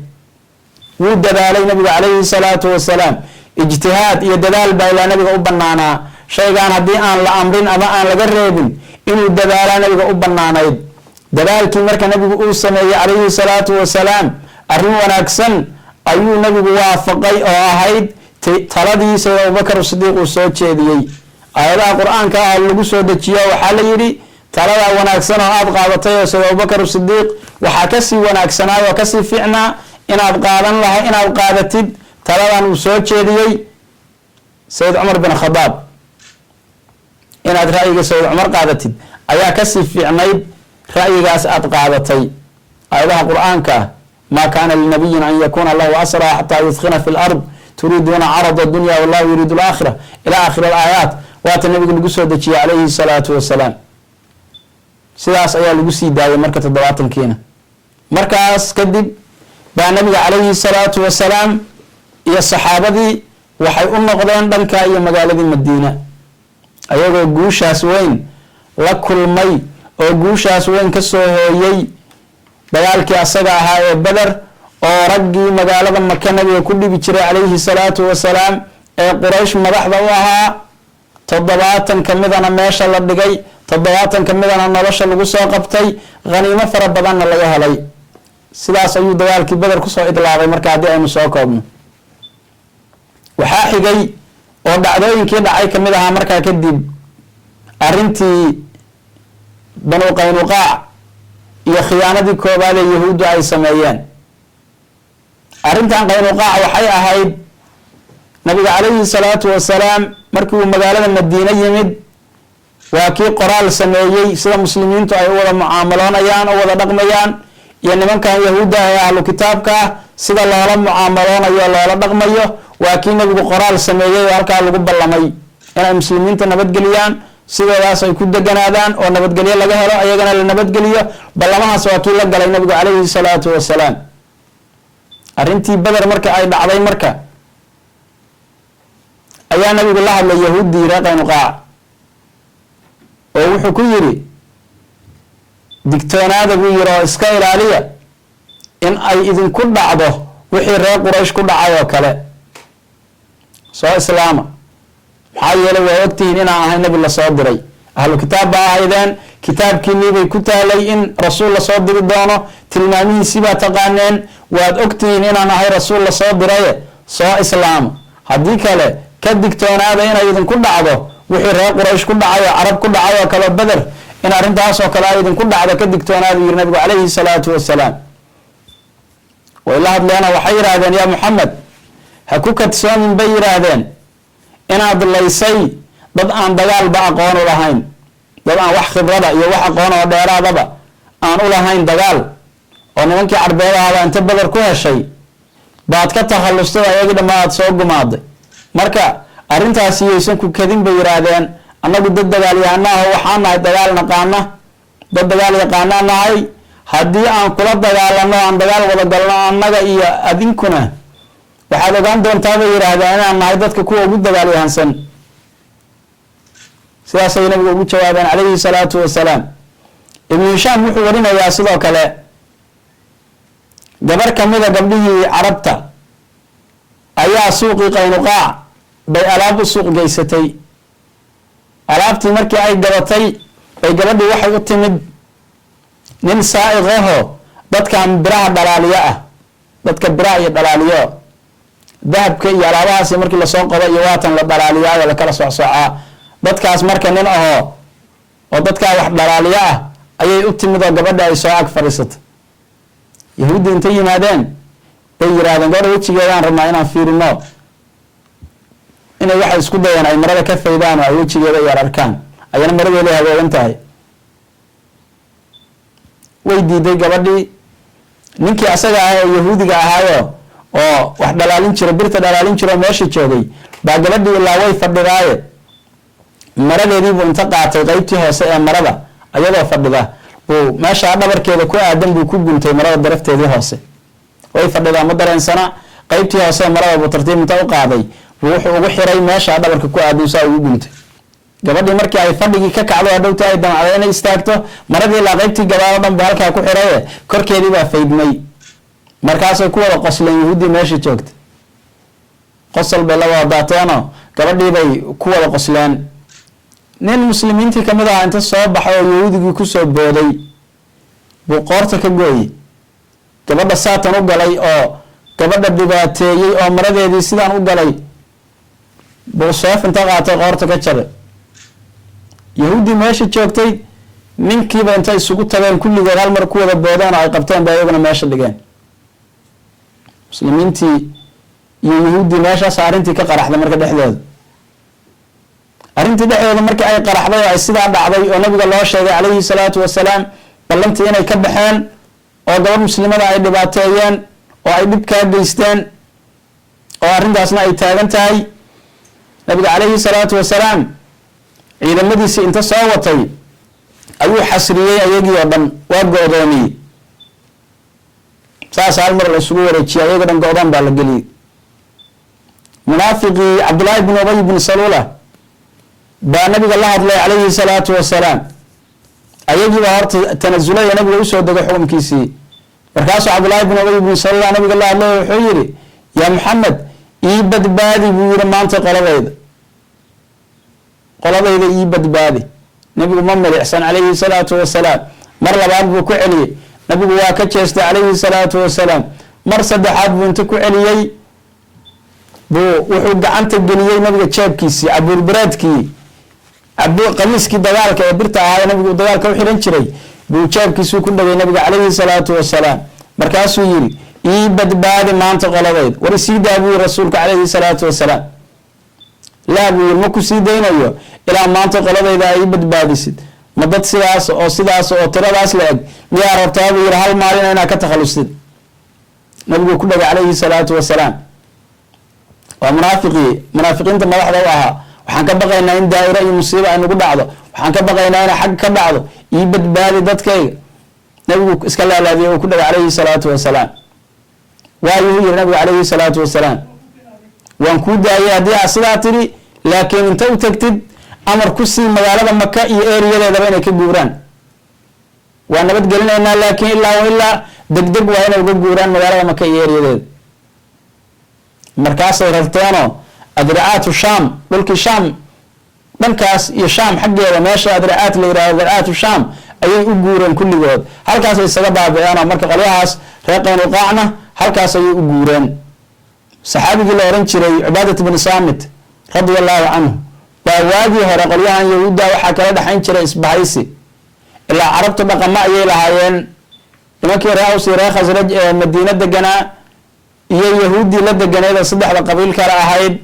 S1: Wuu dadaalay nabigu calayhi salaatu wasalaam, ijtihaad iyo dadaal baa ilaa nabiga u banaanaa. Shaygaan haddii aan la amrin ama aan laga reebin, inuu dadaalaa nabiga u banaanayd. Dadaalkii marka nabigu uu sameeyey calayhi salaatu wasalaam, arrin wanaagsan ayuu nabigu waafaqay oo ahayd taladii sayid Abubakar Sidiiq uu soo jeediyey. Aayadaha qur-aanka ah lagu soo dejiyo waxaa la yidhi Taladaa wanaagsan oo aada qaadatay oo Sayid Abubakar Sidiiq, waxaa kasii wanaagsanaay oo kasii fiicnaa inaad qaadan lahay, inaad qaadatid taladan uu soo jeediyey Sayid Cumar bin Khadaab. Inaad ra'yiga Sayid Cumar qaadatid ayaa kasii fiicnayd ra'yigaas aad qaadatay. Aayadaha Qur-aanka ah, "Maa kaana linabiyin an yakuna lahu asraa xataa yudkhina fi lard, turiiduuna carada dunya wallahu yuriidu alaakhira," ila aakhiri alaayaat, waata nabiga lagu soo dejiyey calayhi salaatu wasalaam. Sidaas ayaa lagu sii daayay marka 70-kiina. Markaas kadib baa nabiga calayhi salaatu wasalaam iyo saxaabadii waxay u noqdeen dhanka iyo magaaladii Madiina, ayagoo guushaas weyn la kulmay oo guushaas weyn ka soo hooyey dagaalkii asaga ahaa ee Beder, oo raggii magaalada Maka nabiga ku dhibi jiray calayhi salaatu wasalaam ee Quraysh madaxda u ahaa, 70 ka midana meesha la dhigay, 70 ka midana nolosha lagu soo qabtay, khaniimo fara badanna laga helay. Sidaas ayuu dagaalkii Beder kusoo idlaabay. Marka haddii aynu soo koobno, waxaa xigay oo dhacdooyinkii dhacay kamid ahaa markaa kadib arrintii Banu Qaynuqaac iyo khiyaanadii koobaad ee Yahuuddu ay sameeyeen. Arrintan Qaynuqaac waxay ahayd, nabiga calayhi salaatu wasalaam markii uu magaalada Madiine yimid, waa kii qoraal sameeyey sida muslimiintu ay u wada mucaamaloonayaan oo wada dhaqmayaan, iyo nimankan Yahuudda ee ahlu kitaabka ah sida loola mucaamaloonayo, loola dhaqmayo. Waa kii nabigu qoraal sameeyey oo halkaa lagu ballamay inay muslimiinta nabadgeliyaan, sidoodaas ay ku deganaadaan oo nabadgelyo laga helo, ayagana la nabadgeliyo. Ballamahaas waa kii la galay nabigu calayhi salaatu wasalaam. Arrintii Beder marka ay dhacday, marka ayaa nabigu la hadlay Yahuuddii reer Qaynuqaac oo wuxuu ku yidhi: "Digtoonaada," buu yidhi, "oo iska ilaaliya in ay idinku dhacdo wixii reer Quraysh ku dhacay oo kale. Soo islaama, maxaa yeelay waa ogtihiin inaan ahay nebi lasoo diray. Ahlu kitaab baa ahaydeen, kitaabkiinii bay ku taalay in rasuul lasoo diri doono, tilmaamihiisii baa taqaaneen. Waad ogtihiin inaan ahay rasuul lasoo diraye, soo islaama. Haddii kale ka digtoonaada inay idinku dhacdo wixii reer Quraysh ku dhacay oo Carab ku dhacay oo kale, Beder, in arrintaas oo kale ay idinku dhacdo ka digtoonaada," yiri nabigu calayhi salaatu wasalaam. Way la hadleena, waxay yidhaahdeen: "Yaa Muxamed, ha ku kadsoomin," bay yidhaahdeen, "inaad laysay dad aan dagaalba aqoon u lahayn, dad aan wax khibrada iyo wax aqoon oo dheeraadaba aan u lahayn dagaal, oo nimankii Carbeedahaaba inta Beder ku heshay baad ka takhallustay, ayagii dhammaa aad soo gumaaday. Marka arrintaasi yaysan ku kadin," bay yidhaahdeen. "Annagu dad dagaalyahana ah waxaan nahay, dagaal naqaana, dad dagaal yaqaanaa nahay. Haddii aan kula dagaalano, aan dagaal wada galno annaga iyo adinkuna, waxaad ogaan doontaa," bay yidhaahdeen, "inaan nahay dadka kuwa ugu dagaalyahansan." Sidaasay nabiga ugu jawaabeen calayhi salaatu wasalaam. Ibnu Hishaam wuxuu warinayaa sidoo kale, gabar kamida gabdhihii Carabta ayaa suuqii Qaynuqaac bay alaab u suuq geysatay. Alaabtii markii ay gabatay bay gabadhii waxay u timid nin saa'iq aho dadkan biraha dhalaaliyo ah, dadka biraha iyo dhalaaliyo dahabka iyo alaabahaasi markii lasoo qodo iyo waatan la dhalaaliyaayo lakala socsoocaa. Dadkaas marka nin ahoo oo dadkaa wax dhalaaliyo ah ayay u timid oo gabadha ay soo ag fadhiisatay. Yahuuddi intay yimaadeen bay yidhaahdeen: "Gabadha wejigeedaan rabnaa inaan fiirino." Inay waxay isku dayeen ay marada ka faydaan oo ay wejigeeda yar arkaan, ayana maradeeday hagoogan tahay. Way diiday gabadhii. Ninkii asaga ah ee Yahuudiga ahaayo oo wax dhalaalin jira, birta dhalaalin jira oo meesha joogay, baa gabadhii ilaa way fadhidaaye maradeediibuu inta qaatay, qeybtii hoose ee marada ayadoo fadhida buu meeshaa dhabarkeeda ku aadan buu ku guntay marada darafteedii hoose. Way fadhidaa, ma dareensana. Qeybtii hoose ee marada buu tartiib inta u qaaday buu wuxuu ugu xiray meeshaa dhabarka ku aadan, saa ugu guntay. Gabadhii markii ay fadhigii ka kacdo, hadhowta ay damacday inay istaagto, maradii ilaa qeybtii gabaal o dhan buu halkaa ku xiraye, korkeedii baa faydmay. Markaasay ku wada qosleen Yahuuddii meesha joogta. Qosol bay la wada daateenoo gabadhii bay ku wada qosleen. Nin muslimiintii kamid ahaa inta soo baxay oo Yahuudigii kusoo booday buu qoorta ka gooyey. Gabadha saatan u galay oo gabadha dhibaateeyey oo maradeedii sidaan u galay buu seef inta qaatay qoorta ka jabay. Yahuuddii meesha joogtay Ninkiiba intay isugu tageen kulligood hal mar ku wada boodeen oo ay qabteen ba iyaguna meesha dhigeen. Muslimiintii iyo yuhuuddii meeshaas arrintii ka qaraxday. Marka dhexdooda, arrintii dhexdooda markii ay qaraxday oo ay sidaa dhacday oo nabiga loo sheegay calayhi salaatu wasalaam ballantii inay ka baxeen oo gabadh muslimada ay dhibaateeyeen oo ay dhibkaa geysteen oo arrintaasna ay taagan tahay, nabiga calayhi salaatu wasalaam ciidamadiisii inta soo watay ayuu xasriyey ayagii oo dhan, waa go-doomiyey. Saas hal mar la isugu wareejiyay, ayago dhan go-doon baa la geliyey. Munaafiqii Cabdullaahi bin Ubay bin Saluula baa nabiga la hadlay calayhi salaatu wasalaam. Ayagiibaa horta tanasulay oo nabiga usoo degay xukumkiisii. Markaasuu Cabdullaahi bin Ubay bin Saluula nabiga la hadlay, wuxuu yidhi: "Yaa Maxamed, ii badbaadi," buu yihi, "maanta qoladayda, qoladayda ii badbaadi." Nabigu ma milicsan calayhi salaatu wasalaam. Mar labaad buu ku celiyey, nabigu waa ka jeestay calayhi salaatu wasalaam. Mar saddexaad buu inta ku celiyey buu wuxuu gacanta geliyey nabiga jeebkiisii, cabuurbareedkii, qamiiskii dagaalka ee birta ahaa ee nabigu dagaalka u xiran jiray buu jeebkiisuu ku dhagay nabiga calayhi salaatu wasalaam. Markaasuu yidhi: "Ii badbaadi maanta qoladayda, war isii daa," buu yihi rasuulka calayhi salaatu wasalaam. "Laa," buu yiri, "ma ku sii daynayo ilaa maanta qoladayda ay ii badbaadisid. Ma dad sidaas oo sidaas oo tiradaas la eg miyaa rabtaa?" buu yihi, "hal maalina inaad ka takhalustid?" Nabiguu ku dhagay calayhi salaatu wasalaam. Waa munaafiqii munaafiqiinta madaxda u ahaa. "Waxaan ka baqaynaa in daa'iro iyo musiibo ay nagu dhacdo, waxaan ka baqaynaa inay xag ka dhacdo, ii badbaadi dadkayga." Nabigu iska laalaadiyey uu ku dhagay calayhi salaatu wasalaam. Waayuu yiri nabigu calayhi salaatu wasalaam: "Waan kuu daayay haddii aad sidaa tidhi, laakiin inta u tagtid amar ku sii magaalada Maka iyo eriyadeedaba inay ka guuraan. Waa nabadgelinaynaa, laakiin ilaa wa ilaa degdeg waa inay uga guuraan magaalada Maka iyo eriyadeeda." Markaasay rarteenoo Adricaatu Shaam, dhulkii Shaam, dhankaas iyo Shaam xaggeeda, meesha Adricaat la yihahdo, Adricaatu Shaam ayay u guureen kulligood. Halkaasay isaga baabi'eenoo marka qolyahaas reer Qaynuqaacna halkaas ayay u guureen. Saxaabigii la ohan jiray Cubaadat bni Saamit radia allahu canhu baa waagii hore qolyahan Yahuudda waxaa kala dhexayn jiray isbahaysi, ilaa carabtu dhaqamo ayay lahaayeen. Nimankii reer Aws iyo reer Khasraj ee Madiino deganaa iyo Yahuuddii la deganeed oo saddexda qabiil kale ahayd,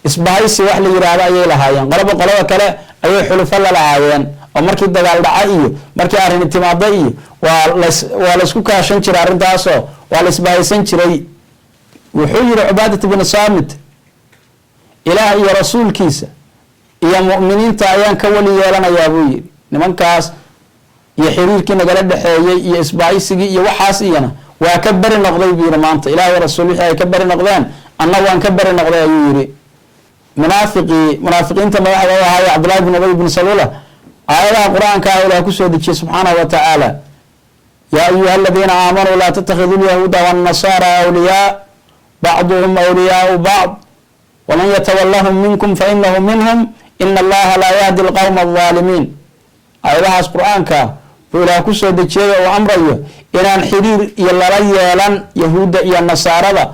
S1: isbahaysi wax la yidhaahdo ayay lahaayeen. Qolaba qolada kale ayay xulufo la lahaayeen oo markii dagaal dhaca iyo markii arrini timaado iyo waa laysku kaashan jiray arrintaasoo waa la isbahaysan jiray. Wuxuu yihi Cubaadat bni Saamit: "Ilaah iyo rasuulkiisa iyo mu'miniinta ayaan ka weli yeelanayaa," buu yidhi, "nimankaas iyo xiriirkii nagala dhexeeyey iyo isbahaysigii iyo waxaas iyana waa ka beri noqday," buu yidhi. "Maanta ilaah iyo rasuul wixii ay ka beri noqdeen, anna waan ka beri noqday," ayuu yidhi. Munaafiqii munaafiqiinta madaxda u ahaaye Cabdullahi bin Ubay bin Saluula, aayadaha qur-aanka ah Ilaah kusoo dejiyey subxaanahu wa tacaala: "Yaa ayuha aladiina aamanuu laa tattakhiduu lyahuuda waannasaara awliyaa, bacduhum awliyaau bacd, waman yatawallahum minkum fainahu minhum, ina allaha laa yahdi alqowma aldaalimiin." Aayadahaas qur-aanka buu Ilaah kusoo dejiyay oo amrayo inaan xiriir iyo lala yeelan Yahuudda iyo Nasaarada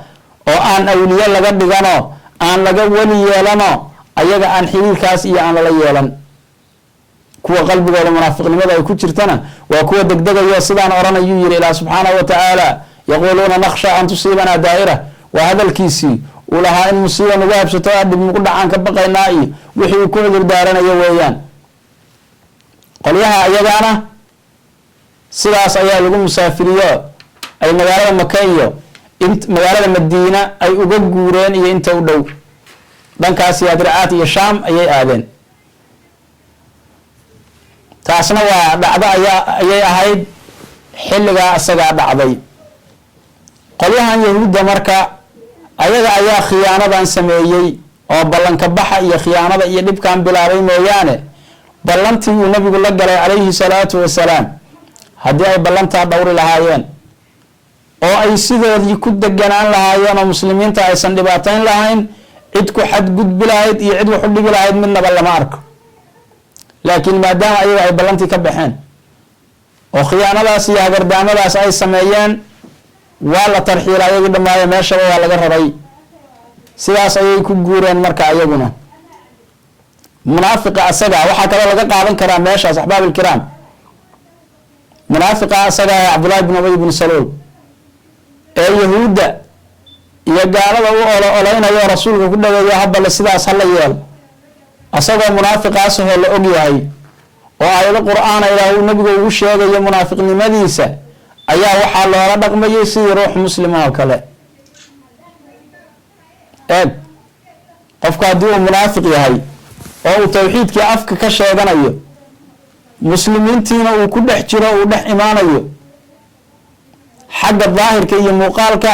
S1: oo aan awliye laga dhigano, aan laga weli yeelano ayaga, aan xiriirkaas iyo aan lala yeelan. Kuwa qalbigooda munaafiqnimada ay ku jirtana waa kuwa degdegayo sidaan odhanayuu yidhi Ilaah subxaanahu wa tacaala: "Yaquuluuna nakhsha an tusiibanaa daa'ira." Waa hadalkiisii uu lahaa in musiiba nagu habsato, dhib nagu dhacaan ka baqaynaa, iyo wixii uu ku cudur daaranayo weeyaan. Qolyaha iyagaana sidaas ayaa lagu musaafiriyo, ay magaalada Maka iyo magaalada Madiina ay uga guureen iyo inta u dhow, dhankaasi Adricaat iyo Shaam ayay aadeen. Taasna waa dhacdo ayaa ayay ahayd xilligaa isagaa dhacday. Qolyahan Yahuudda marka ayaga ayaa khiyaanadan sameeyey oo ballanka baxa iyo khiyaanada iyo dhibkan bilaabay mooyaane, ballantii uu nabigu la galay calayhi salaatu wasalaam, haddii ay ballantaa dhowri lahaayeen oo ay sidoodii ku deganaan lahaayeen oo muslimiinta aysan dhibaatayn lahayn, cid ku xadgudbi lahayd iyo cid wax u dhibi lahayd midnaba lama arko. Laakiin maadaama ayaga ay ballantii ka baxeen oo khiyaanadaas iyo hagardaamadaas ay sameeyeen, waa la tarxiila ayagii dhammaayo, meeshaba waa laga raray. Sidaas ayay ku guureen. Marka ayaguna munaafiqa asaga waxaa kaloo laga qaadan karaa meeshaas, axbaab ilkiraam. Munaafiqa asaga ah Cabdullahi bin Ubay bin Saluul ee Yahuudda iyo gaalada u olo oleynayo, rasuulka ku dhaweeyo, habbale sidaas hala yeelo, asagoo munaafiqaasahoo la og yahay oo aayado Qur-aana Ilaah uu nabiga ugu sheegayo munaafiqnimadiisa, ayaa waxaa loola dhaqmayay sidii ruux muslima oo kale. Eeg, qofku haddii uu munaafiq yahay oo uu tawxiidkii afka ka sheeganayo, muslimiintiina uu ku dhex jiro, uu dhex imaanayo, xagga daahirka iyo muuqaalka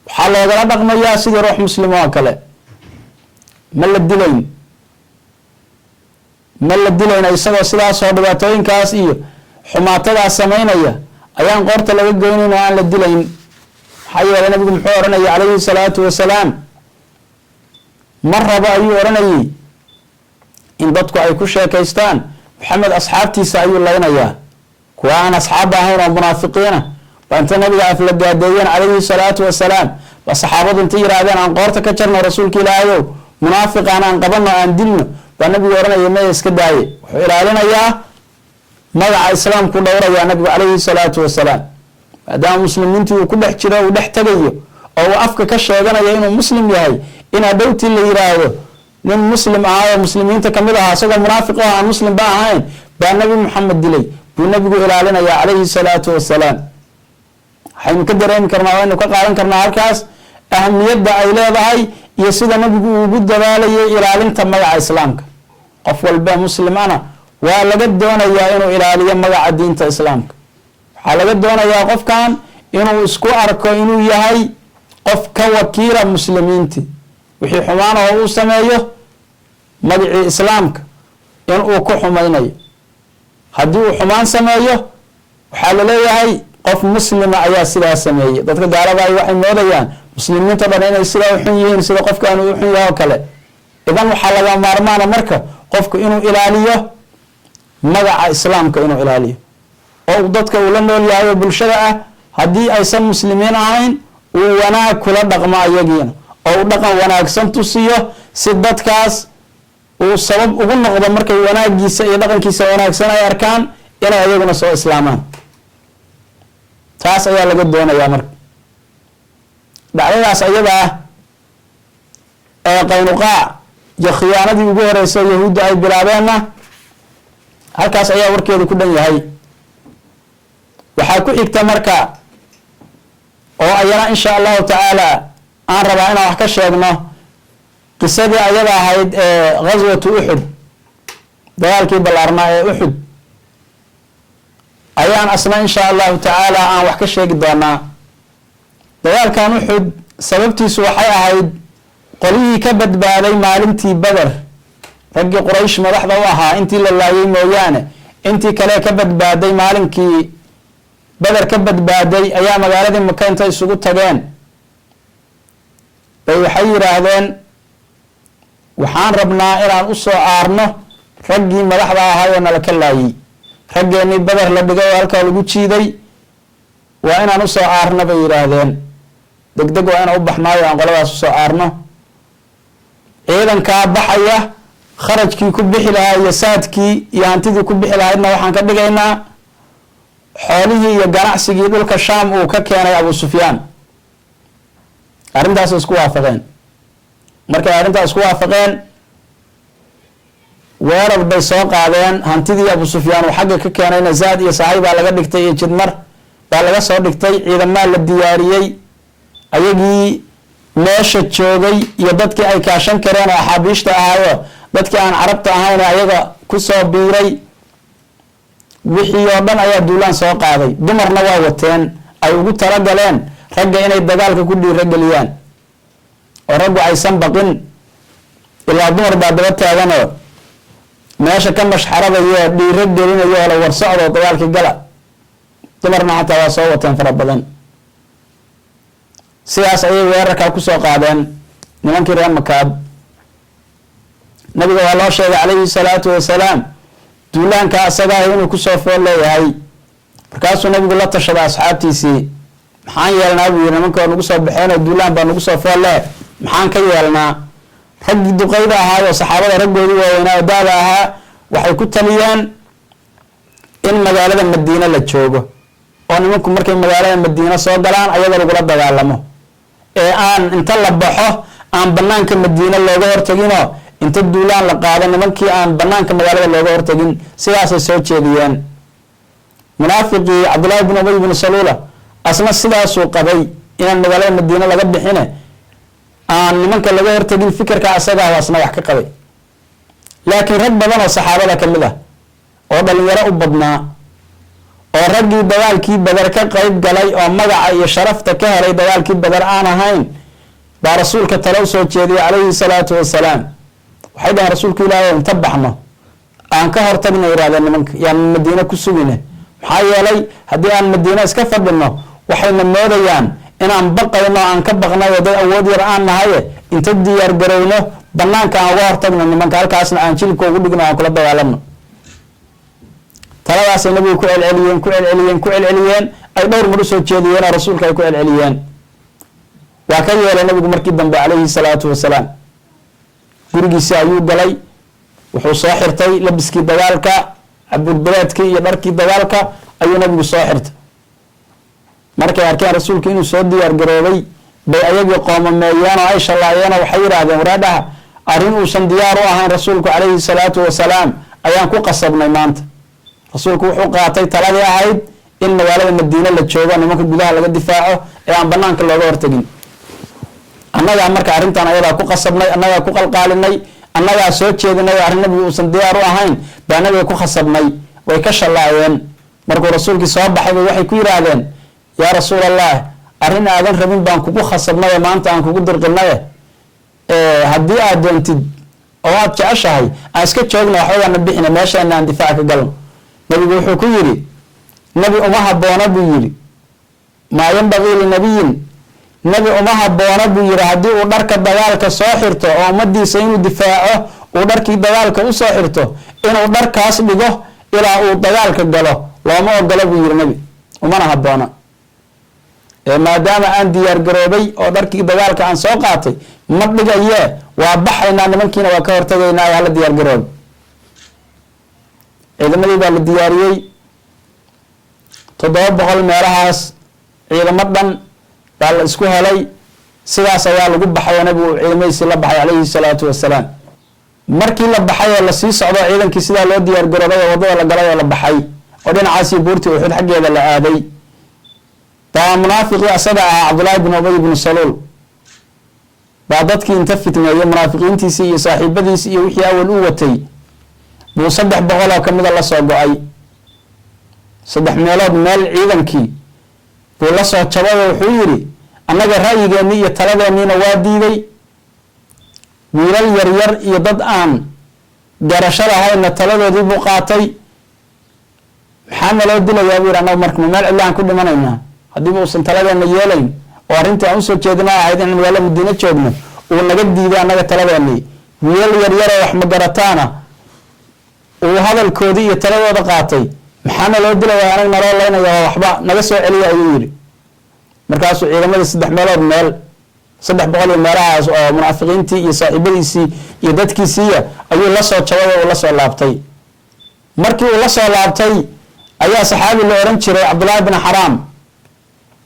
S1: waxaa loogala dhaqmayaa sidii ruux muslima oo kale. Ma la dilayn, ma la dilayna. Isagoo sidaasoo dhibaatooyinkaas iyo xumaatadaas samaynaya ayaan qoorta laga goynayn oo aan la dilayn. Maxaa yeelay, nabigu muxuu odhanayay calayhi salaatu wasalaam? Ma rabo, ayuu odhanayay, in dadku ay ku sheekaystaan Maxamed asxaabtiisa ayuu laynayaa. Kuwa aan asxaabba ahayn oo munaafiqiina baa inta nabiga aflagaadeeyeen calayhi salaatu wasalaam, ba saxaabadu intay yidhaahdeen, "Aan qoorta ka jarno, rasuulka Ilaahayow, munaafiqaan aan qabanno, aan dilno," baa nabigu odhanaya, "Maya, iska daaye." Wuxuu ilaalinayaa magaca islaamku, dhowrayaa nabigu calayhi salaatu wasalaam, maadaama muslimiintii uu ku dhex jiro, uu dhex tegayo oo uu afka ka sheeganayo inuu muslim yahay, in hadhowtii la yidhaahdo nin muslim ahaa oo muslimiinta kamid ahaa, isagoo munaafiq oo aan muslimba ahayn, baa Nabi Maxamed dilay, buu nabigu ilaalinayaa calayhi salaatu wasalaam. Waxaynu ka dareemi karnaa, waynu ka qaadan karnaa halkaas ahamiyadda ay leedahay iyo sida nabigu uu ugu dadaalayay ilaalinta magaca islaamka. Qof walba muslim ana waa laga doonayaa inuu ilaaliyo magaca diinta islaamka. Waxaa laga doonayaa qofkan inuu isku arko inuu yahay qof ka wakiila muslimiinti. Wixii xumaan oo uu sameeyo, magacii islaamka inuu ku xumaynayo. Haddii uu xumaan sameeyo, waxaa laleeyahay qof muslima ayaa sidaa sameeyey. Dadka gaalada ay waxay moodayaan muslimiinta dhan inay sidaa u xun yihiin, sida qofkan uu xun yahay oo kale. Idan waxaa laga maarmaana marka qofku inuu ilaaliyo magaca islaamka, inuu ilaaliyo oo dadka uu la nool yahay oo bulshada ah, haddii aysan muslimiin ahayn, uu wanaag kula dhaqmo ayagiina oo uu dhaqan wanaagsan tusiyo, si dadkaas uu sabab ugu noqdo markay wanaagiisa iyo dhaqankiisa wanaagsan ay arkaan inay ayaguna soo islaamaan. Taas ayaa laga doonayaa. Marka dhacdadaas ayada ah ee Qaynuqaac iyo khiyaanadii ugu horeysay Yahuudda ay bilaabeenna, halkaas ayaa warkeedu ku dhan yahay. Waxaa ku xigta marka oo ayana insha Allahu tacaala aan rabaa inaan wax ka sheegno qisadii ayada ahayd ee ghaswatu Uxud, dagaalkii ballaarnaa ee Uxud ayaan asna insha Allahu tacaala aan wax ka sheegi doonaa. Dagaalkan Uxud sababtiisu waxay ahayd qolyihii ka badbaaday maalintii Beder, raggii Quraysh madaxda u ahaa intii la laayay mooyaane, intii kale ka badbaaday maalinkii Beder ka badbaaday ayaa magaaladii Maka intay isugu tageen bay waxay yidhaahdeen, "Waxaan rabnaa inaan usoo aarno raggii madaxda ahaa oo nala ka laayay, raggeenii Beder la dhigay oo halkaa lagu jiiday, waa inaan usoo aarno," bay yidhaahdeen. "Deg deg waa inaan u baxnaayo, aan qoladaas usoo aarno. Ciidankaa baxaya kharajkii ku bixi lahaa iyo saadkii iyo hantidii ku bixi lahaydna waxaan ka dhigaynaa xoolihii iyo ganacsigii dhulka Shaam uu ka keenay Abu Sufyaan." Arrintaas isku waafaqeen. Markay arrintaas isku waafaqeen, weerar bay soo qaadeen. Hantidii Abu Sufyaan uu xagga ka keenayna zaad iyo sahay baa laga dhigtay iyo jidmar baa laga soo dhigtay. Ciidamaa la diyaariyey, ayagii meesha joogay iyo dadkii ay kaashan kareen oo axaabiishta ahaayo, dadkii aan carabta ahayn ayaga kusoo biiray, wixii oo dhan ayaa duulaan soo qaaday. Dumarna waa wateen ay ugu talagaleen ragga inay dagaalka ku dhiirageliyaan oo raggu aysan baqin, ilaa dumar baa daba taaganoo meesha ka mashxaradayo, dhiiro gelinayo oo la warsocdo, dagaalkii gala. Dumarna xataa waa soo wateen fara badan. Sidaas ayay weerarkaa kusoo qaadeen nimankii reer Makaad. Nabiga waa loo sheegay calayhi salaatu wasalaam duulaanka asagaah inuu kusoo fool leeyahay. Markaasuu nabigu la tashaday asxaabtiisii. "Maxaan yeelnaa?" buu yiri. "Nimanka waa nagu soo baxeenoo duulaan baa nagu soo fool leh, maxaan ka yeelnaa?" Raggii duqeyda ahaayoo saxaabada raggoodii waaweynaa oo daada ahaa waxay ku taliyeen In magaalada Madiine la joogo oo nimanku markay magaalada Madiine soo galaan ayada lagula dagaalamo, ee aan inta la baxo aan banaanka Madiine looga hortaginoo inta duulaan la qaado nimankii aan banaanka magaalada looga hortagin. Sidaasay soo jeediyeen. Munaafiqii Cabdullaahi bin Ubay bin Saluula asna sidaasuu qabay, inaan magaalada Madiine laga bixine aan nimanka laga hortagin. Fikirka asagaa asna wax ka qabay, laakiin rag badan oo saxaabada ka mid ah oo dhalinyaro u badnaa oo raggii dagaalkii Badar ka qayb galay oo magaca iyo sharafta ka helay dagaalkii Badar aan ahayn baa rasuulka tale usoo jeediyay calayhi salaatu wasalaam. Waxay dhaheen, "Rasuulka Ilaahay, inta baxno aan ka hortagna," yidhahdeen, "nimanka yaan Madiine ku sugine. Maxaa yeelay haddii aan Madiine iska fadhino waxayna moodayaan inaan baqayno, aan ka baqnay oo dad awood yar aan nahaye. Inta diyaar garowno banaanka aan uga hortagno nimanka, halkaasna aan jilibka ugu dhigno, aan kula dagaalamno." Taladaasay nabigu ku celceliyeen, ku celceliyeen, ku celceliyeen, ay dhowr mar usoo jeediyeen oo rasuulka ay ku celceliyeen. Waa ka yeelay nabigu markii dambe calayhi salaatu wasalaam. Gurigiisi ayuu galay, wuxuu soo xirtay labiskii dagaalka, caburbereedkii iyo dharkii dagaalka ayuu nabigu soo xirtay. Markay arkeen rasuulku inuu soo diyaar garoobay bay ayagii qoomameeyeen oo ay shallaayeen oo waxay yidhaahdeen, "Waraadhaha, arrin uusan diyaar u ahayn rasuulku calayhi salaatu wasalaam ayaan ku qasabnay maanta. Rasuulku wuxuu qaatay taladii ahayd in magaalada Madiine la joogo, nimanka gudaha laga difaaco ee aan banaanka looga hortagin. Annagaa marka arrintan ayadaa ku qasabnay, annagaa ku qalqaalinay, annagaa soo jeedinay. Arrin nabigu uusan diyaar u ahayn baa nabiga ku khasabnay." Way ka shallaayeen. Markuu rasuulkii soo baxay bay waxay ku yidhaahdeen, "Yaa rasuul Allah, arrin aadan rabin baan kugu khasabnaye, maanta aan kugu dirqinaye. Haddii aad doontid oo aad jeceshahay aan iska joogna, waxbayaana bixina, meeshaana aan difaac ka galno." Nabigu wuxuu ku yidhi, "Nebi uma habboona," buu yidhi, "maa yanbagii linabiyin," nebi uma habboona buu yidhi, haddii uu dharka dagaalka soo xirto oo ummadiisa inuu difaaco uu dharkii dagaalka usoo xirto, inuu dharkaas dhigo ilaa uu dagaalka galo. Looma ogolo, buu yidhi, nebi umana habboona. Maadaama aan diyaar garoobay oo dharkii dagaalka aan soo qaatay, ma dhigayee, waa baxaynaa, nimankiina waa ka hortagaynaa, hala diyaar garoob." Ciidamadii baa la diyaariyey, 700 meelahaas ciidamo dhan baa la isku helay. Sidaas ayaa lagu baxay oo nabigu ciidamadiisii la baxay calayhi salaatu wasalaam. Markii la baxay oo lasii socdo, ciidankii sidaa loo diyaar garoobay oo waddada la galay oo la baxay oo dhinacaasii buurtii Uxud xaggeeda la aaday, baa munaafiqii asaga ahaa Cabdullaahi bin Ubay bnu Saluul baa dadkii inta fitneeyey, munaafiqiintiisii iyo saaxiibadiisii iyo wixii awal u watay, buu 300 oo kamida la soo go-ay. Saddex meelood meel ciidankii buu la soo jabay oo wuxuu yidhi, "Annaga ra'yigeennii iyo taladeenniina waa diiday, wiilal yaryar iyo dad aan garasho lahayna taladoodii buu qaatay. Maxaa naloo dilayaa?" buu yidhi. "Annaga marka meel cidlaan ku dhimanaynaa haddiiba uusan taladeenna yeelayn oo arrintii aan usoo jeedina ahayd in magaalo Madiine joogno uu naga diiday annaga taladeennii, wiilal yaryaroo wax magarataana uu hadalkoodii iyo taladooda qaatay. Maxaa naloo dilayaa, anaga naloo laynaya? Oo waxba naga soo celiya," ayuu yidhi. Markaasuu ciidamadii saddex meelood meel, 300 iyo meelahaas oo munaafiqiintii iyo saaxiibadiisii iyo dadkiisiiya ayuu la soo jabay oo uu la soo laabtay. Markii uu la soo laabtay ayaa saxaabi la odhan jiray Cabdullaahi bin Xaraam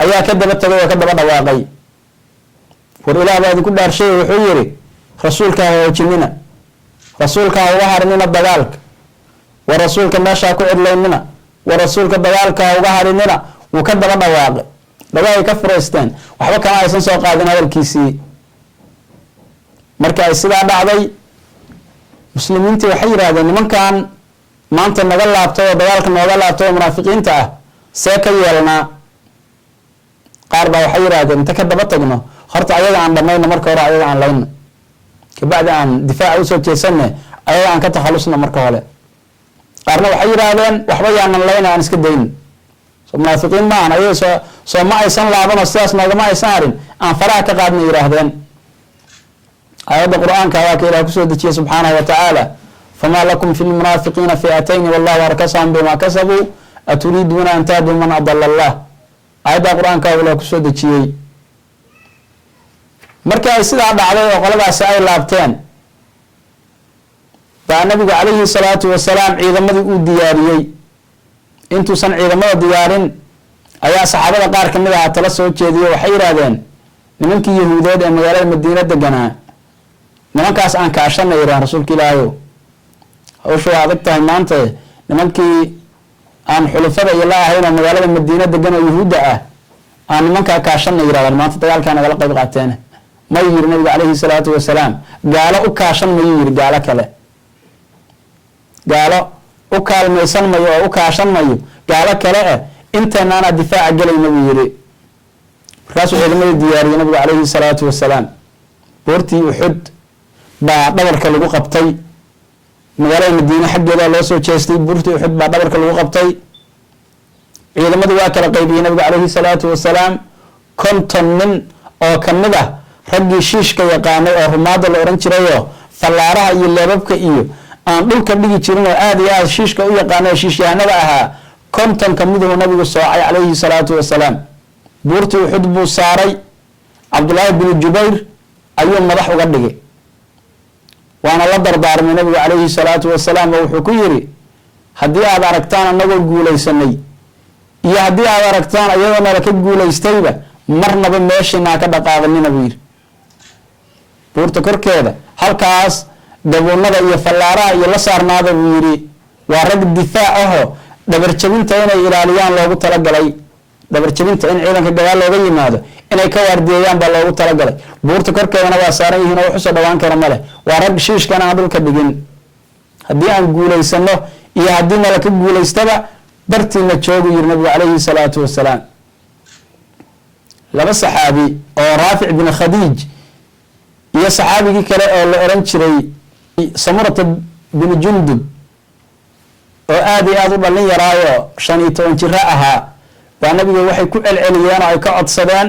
S1: ayaa ka daba tegay oo ka daba dhawaaqay. "War Ilaah baa idinku dhaarshay," wuxuu yidhi, "rasuulka ha hoojinina, rasuulka ha uga harinina dagaalka. War rasuulka meeshaa ku cidlaynina, war rasuulka dagaalka ha uga harinina." Wuu ka daba dhawaaqay, dhagahay ka furaysteen, waxba kama aysan soo qaadin hadalkiisii. Marka ay sidaa dhacday, muslimiintii waxay yidhaahdeen, "Nimankan maanta naga laabtay oo dagaalka nooga laabtay oo munaafiqiinta ah see ka yeelnaa?" Qaar baa waxay yidhahdeen, "Inta ka daba tagno horta ayaga aan dhamayno marka hore, ayaga aan layno, kabacdi aan difaaca usoo jeesanne, ayaga aan ka takhalusno marka hore." Qaarna waxay yidhaahdeen, "Waxba yaanan layna, aan iska dayno. Soo munaafiqiin maahan ayaga? Soo ma aysan laabanoo sidaas noogama aysan harin? Aan faraha ka qaadna," yidhaahdeen. Aayadda Qur-aanka waa ka Ilah kusoo dejiyey subxaanahu wa tacaala, "Famaa lakum fi lmunaafiqiina fi'atayni wallahu arkasahum bima kasabuu aturiiduuna an tahduu man adala Allah." Aayadda Qur-aanka waa Ilah kusoo dejiyey. Markii ay sidaa dhacday oo qoladaasi ay laabteen, baa nabigu calayhi salaatu wasalaam ciidamadii uu diyaariyey. Intuusan ciidamada diyaarin ayaa saxaabada qaar ka mid ahaa tala soo jeediyo. Waxay yidhaahdeen nimankii yahuudeed ee magaalada Madiina deganaa, nimankaas aan kaashanay, yidhahan rasuulka Ilaahayow, hawsha waa adag tahay maanta, nimankii aan xulufada iyo la ahayn oo magaalada Madiina degan oo yahuudda ah aan nimankaa kaashanay, yidhahdaan, maanta dagaalkaa nagala qayb qaateen. May, yiri nabigu calayhi salaatu wasalaam, gaalo u kaashan mayu, yiri, gaalo kale gaalo u kaalmaysan mayo oo u kaashan mayo gaalo kale eh, inteenaanaa difaaca gelayna, buu yiri. Markaasuu ciidamadii diyaariyey nabigu calayhi salaatu wasalaam. Buurtii Uxud baa dhabarka lagu qabtay. Magaalada Madiine xaggeeda loo soo jeestay, buurtii Uxud baa dhabarka lagu qabtay. Ciidamadii waa kala qaybiyey nabigu calayhi salaatu wasalaam. 50 nin oo kamid ah raggii shiishka yaqaanay oo rumaada la odhan jirayoo fallaaraha iyo leebabka iyo aan dhulka dhigi jirin oo aada iyo aada shiishka u yaqaanay oo shiishyahanada ahaa, 50 kamiduhu nabigu soocay calayhi salaatu wasalaam. Buurtii Uxud buu saaray. Cabdullaahi binu Jubayr ayuu madax uga dhigay, waana la dardaarmay nabigu calayhi salaatu wasalaam oo wuxuu ku yidhi: haddii aada aragtaan annagoo guulaysanay iyo haddii aada aragtaan iyadoo nala ka guulaystayba, marnaba meeshiinaa ka dhaqaaqinina, buu yidhi. Buurta korkeeda halkaas gabuunada iyo fallaaraha iyo la saarnaada, buu yidhi. Waa rag difaac ahoo dhabarjabinta inay ilaaliyaan loogu talagalay, dhabarjabinta in ciidanka gadaal looga yimaado inay ka waardiyeeyaan baa loogu talagalay. Buurta korkeedana waa saaran yihiin oo wax usoo dhawaan kara ma leh. Waa rag shiishkana aan dhulka dhigin. Haddii aan guulaysano iyo haddii nala ka guulaystaba, bartiina joogu, yiri nabigu calayhi salaatu wasalaam. Laba saxaabi oo Raafic bin Khadiij iyo saxaabigii kale oo la oran jiray Samurata bin Jundub oo aada iyo aada u dhalin yaraayo, 15 jiro ahaa, baa nabiga waxay ku celceliyeen oo ay ka codsadeen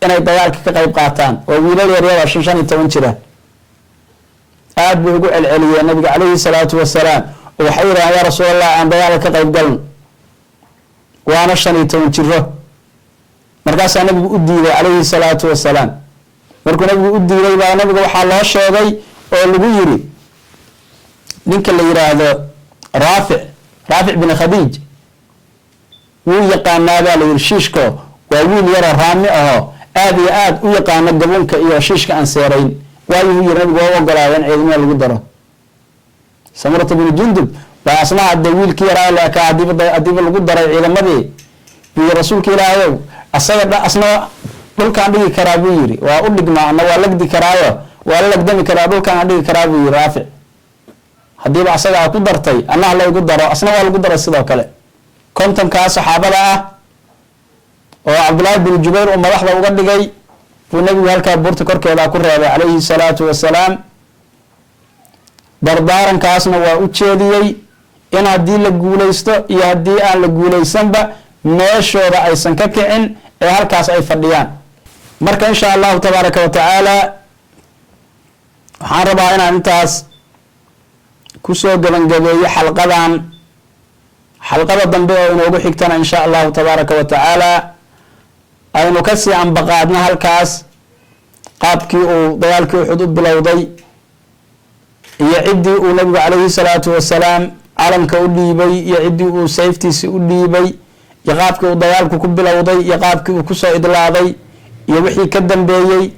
S1: inay dagaalka ka qayb qaataan. Oo wiilal yaryar oo 15 jira aada bay ugu celceliyeen nabiga calayhi salaatu wasalaam oo waxay yidhahdeen: yaa Rasuulallah, aan dagaalka ka qayb galno. Waana 15 jiro. Markaasaa nabigu u diiday calayhi salaatu wasalaam. Markuu nabigu u diiday baa nabiga waxaa loo sheegay oo lagu yiri ninka la yidhaahdo Raafic bin Khadiij wuu yaqaanaa, baa la yidhi, shiishko. Waa wiil yaroo raami ahoo aada iyo aada u yaqaano gabuunka iyo shiishka aan seerayn. Waayuhu yiri nabigu, waa u ogolaadeen ciidamada lagu daro. Samurata binu Jundub baa asna hadee wiilkii yaraa la ekaa hadiiba lagu daray ciidamadii, buu yiri: rasuulka Ilaahayow, asaga asna dhulkaan dhigi karaa, buu yiri. Waa u dhigmaa ana, waa lagdi karaayo, waa la lagdami karaa, dhulkaan aan dhigi karaa, buu yiri Raafic. Haddiiba asaga aa ku dartay, annaha laygu daro. Asna waa lagu daray sidoo kale. 50-kaa saxaabada ah oo Cabdullaahi bin Jubayr uu madaxda uga dhigay buu nebigu halkaa buurta korkeeda ku reebay calayhi salaatu wasalaam. Dardaarankaasna waa u jeediyey in haddii la guulaysto iyo haddii aan la guulaysanba meeshooda aysan ka kicin ee halkaas ay fadhiyaan. Marka insha Allahu tabaaraka wa tacaala waxaan rabaa inaan intaas kusoo gebangabeeyo xalqadan. Xalqada dambe oo inoogu xigtana insha Allahu tabaaraka wa tacaala aynu kasii ambaqaadno halkaas, qaabkii uu dagaalkii Uxud u bilowday iyo ciddii uu nabigu calayhi salaatu wasalaam calanka u dhiibay iyo ciddii uu sayftiisi u dhiibay iyo qaabkii uu dagaalku ku bilowday iyo qaabkii uu kusoo idlaaday iyo wixii ka dambeeyey.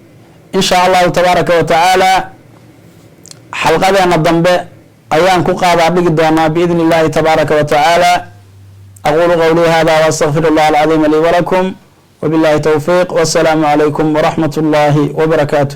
S1: Insha Allahu tabaaraka wa tacaala xalqadeena dambe ayaan ku qaadaa dhigi doonaa biidni Illahi tabaaraka wa tacaala. Aqulu qawlii hada waastaqfir Allah alcadiima lii walakum, wbillahi towfiiq, wasalaamu calaykum waraxmat اllahi wbarakaatu.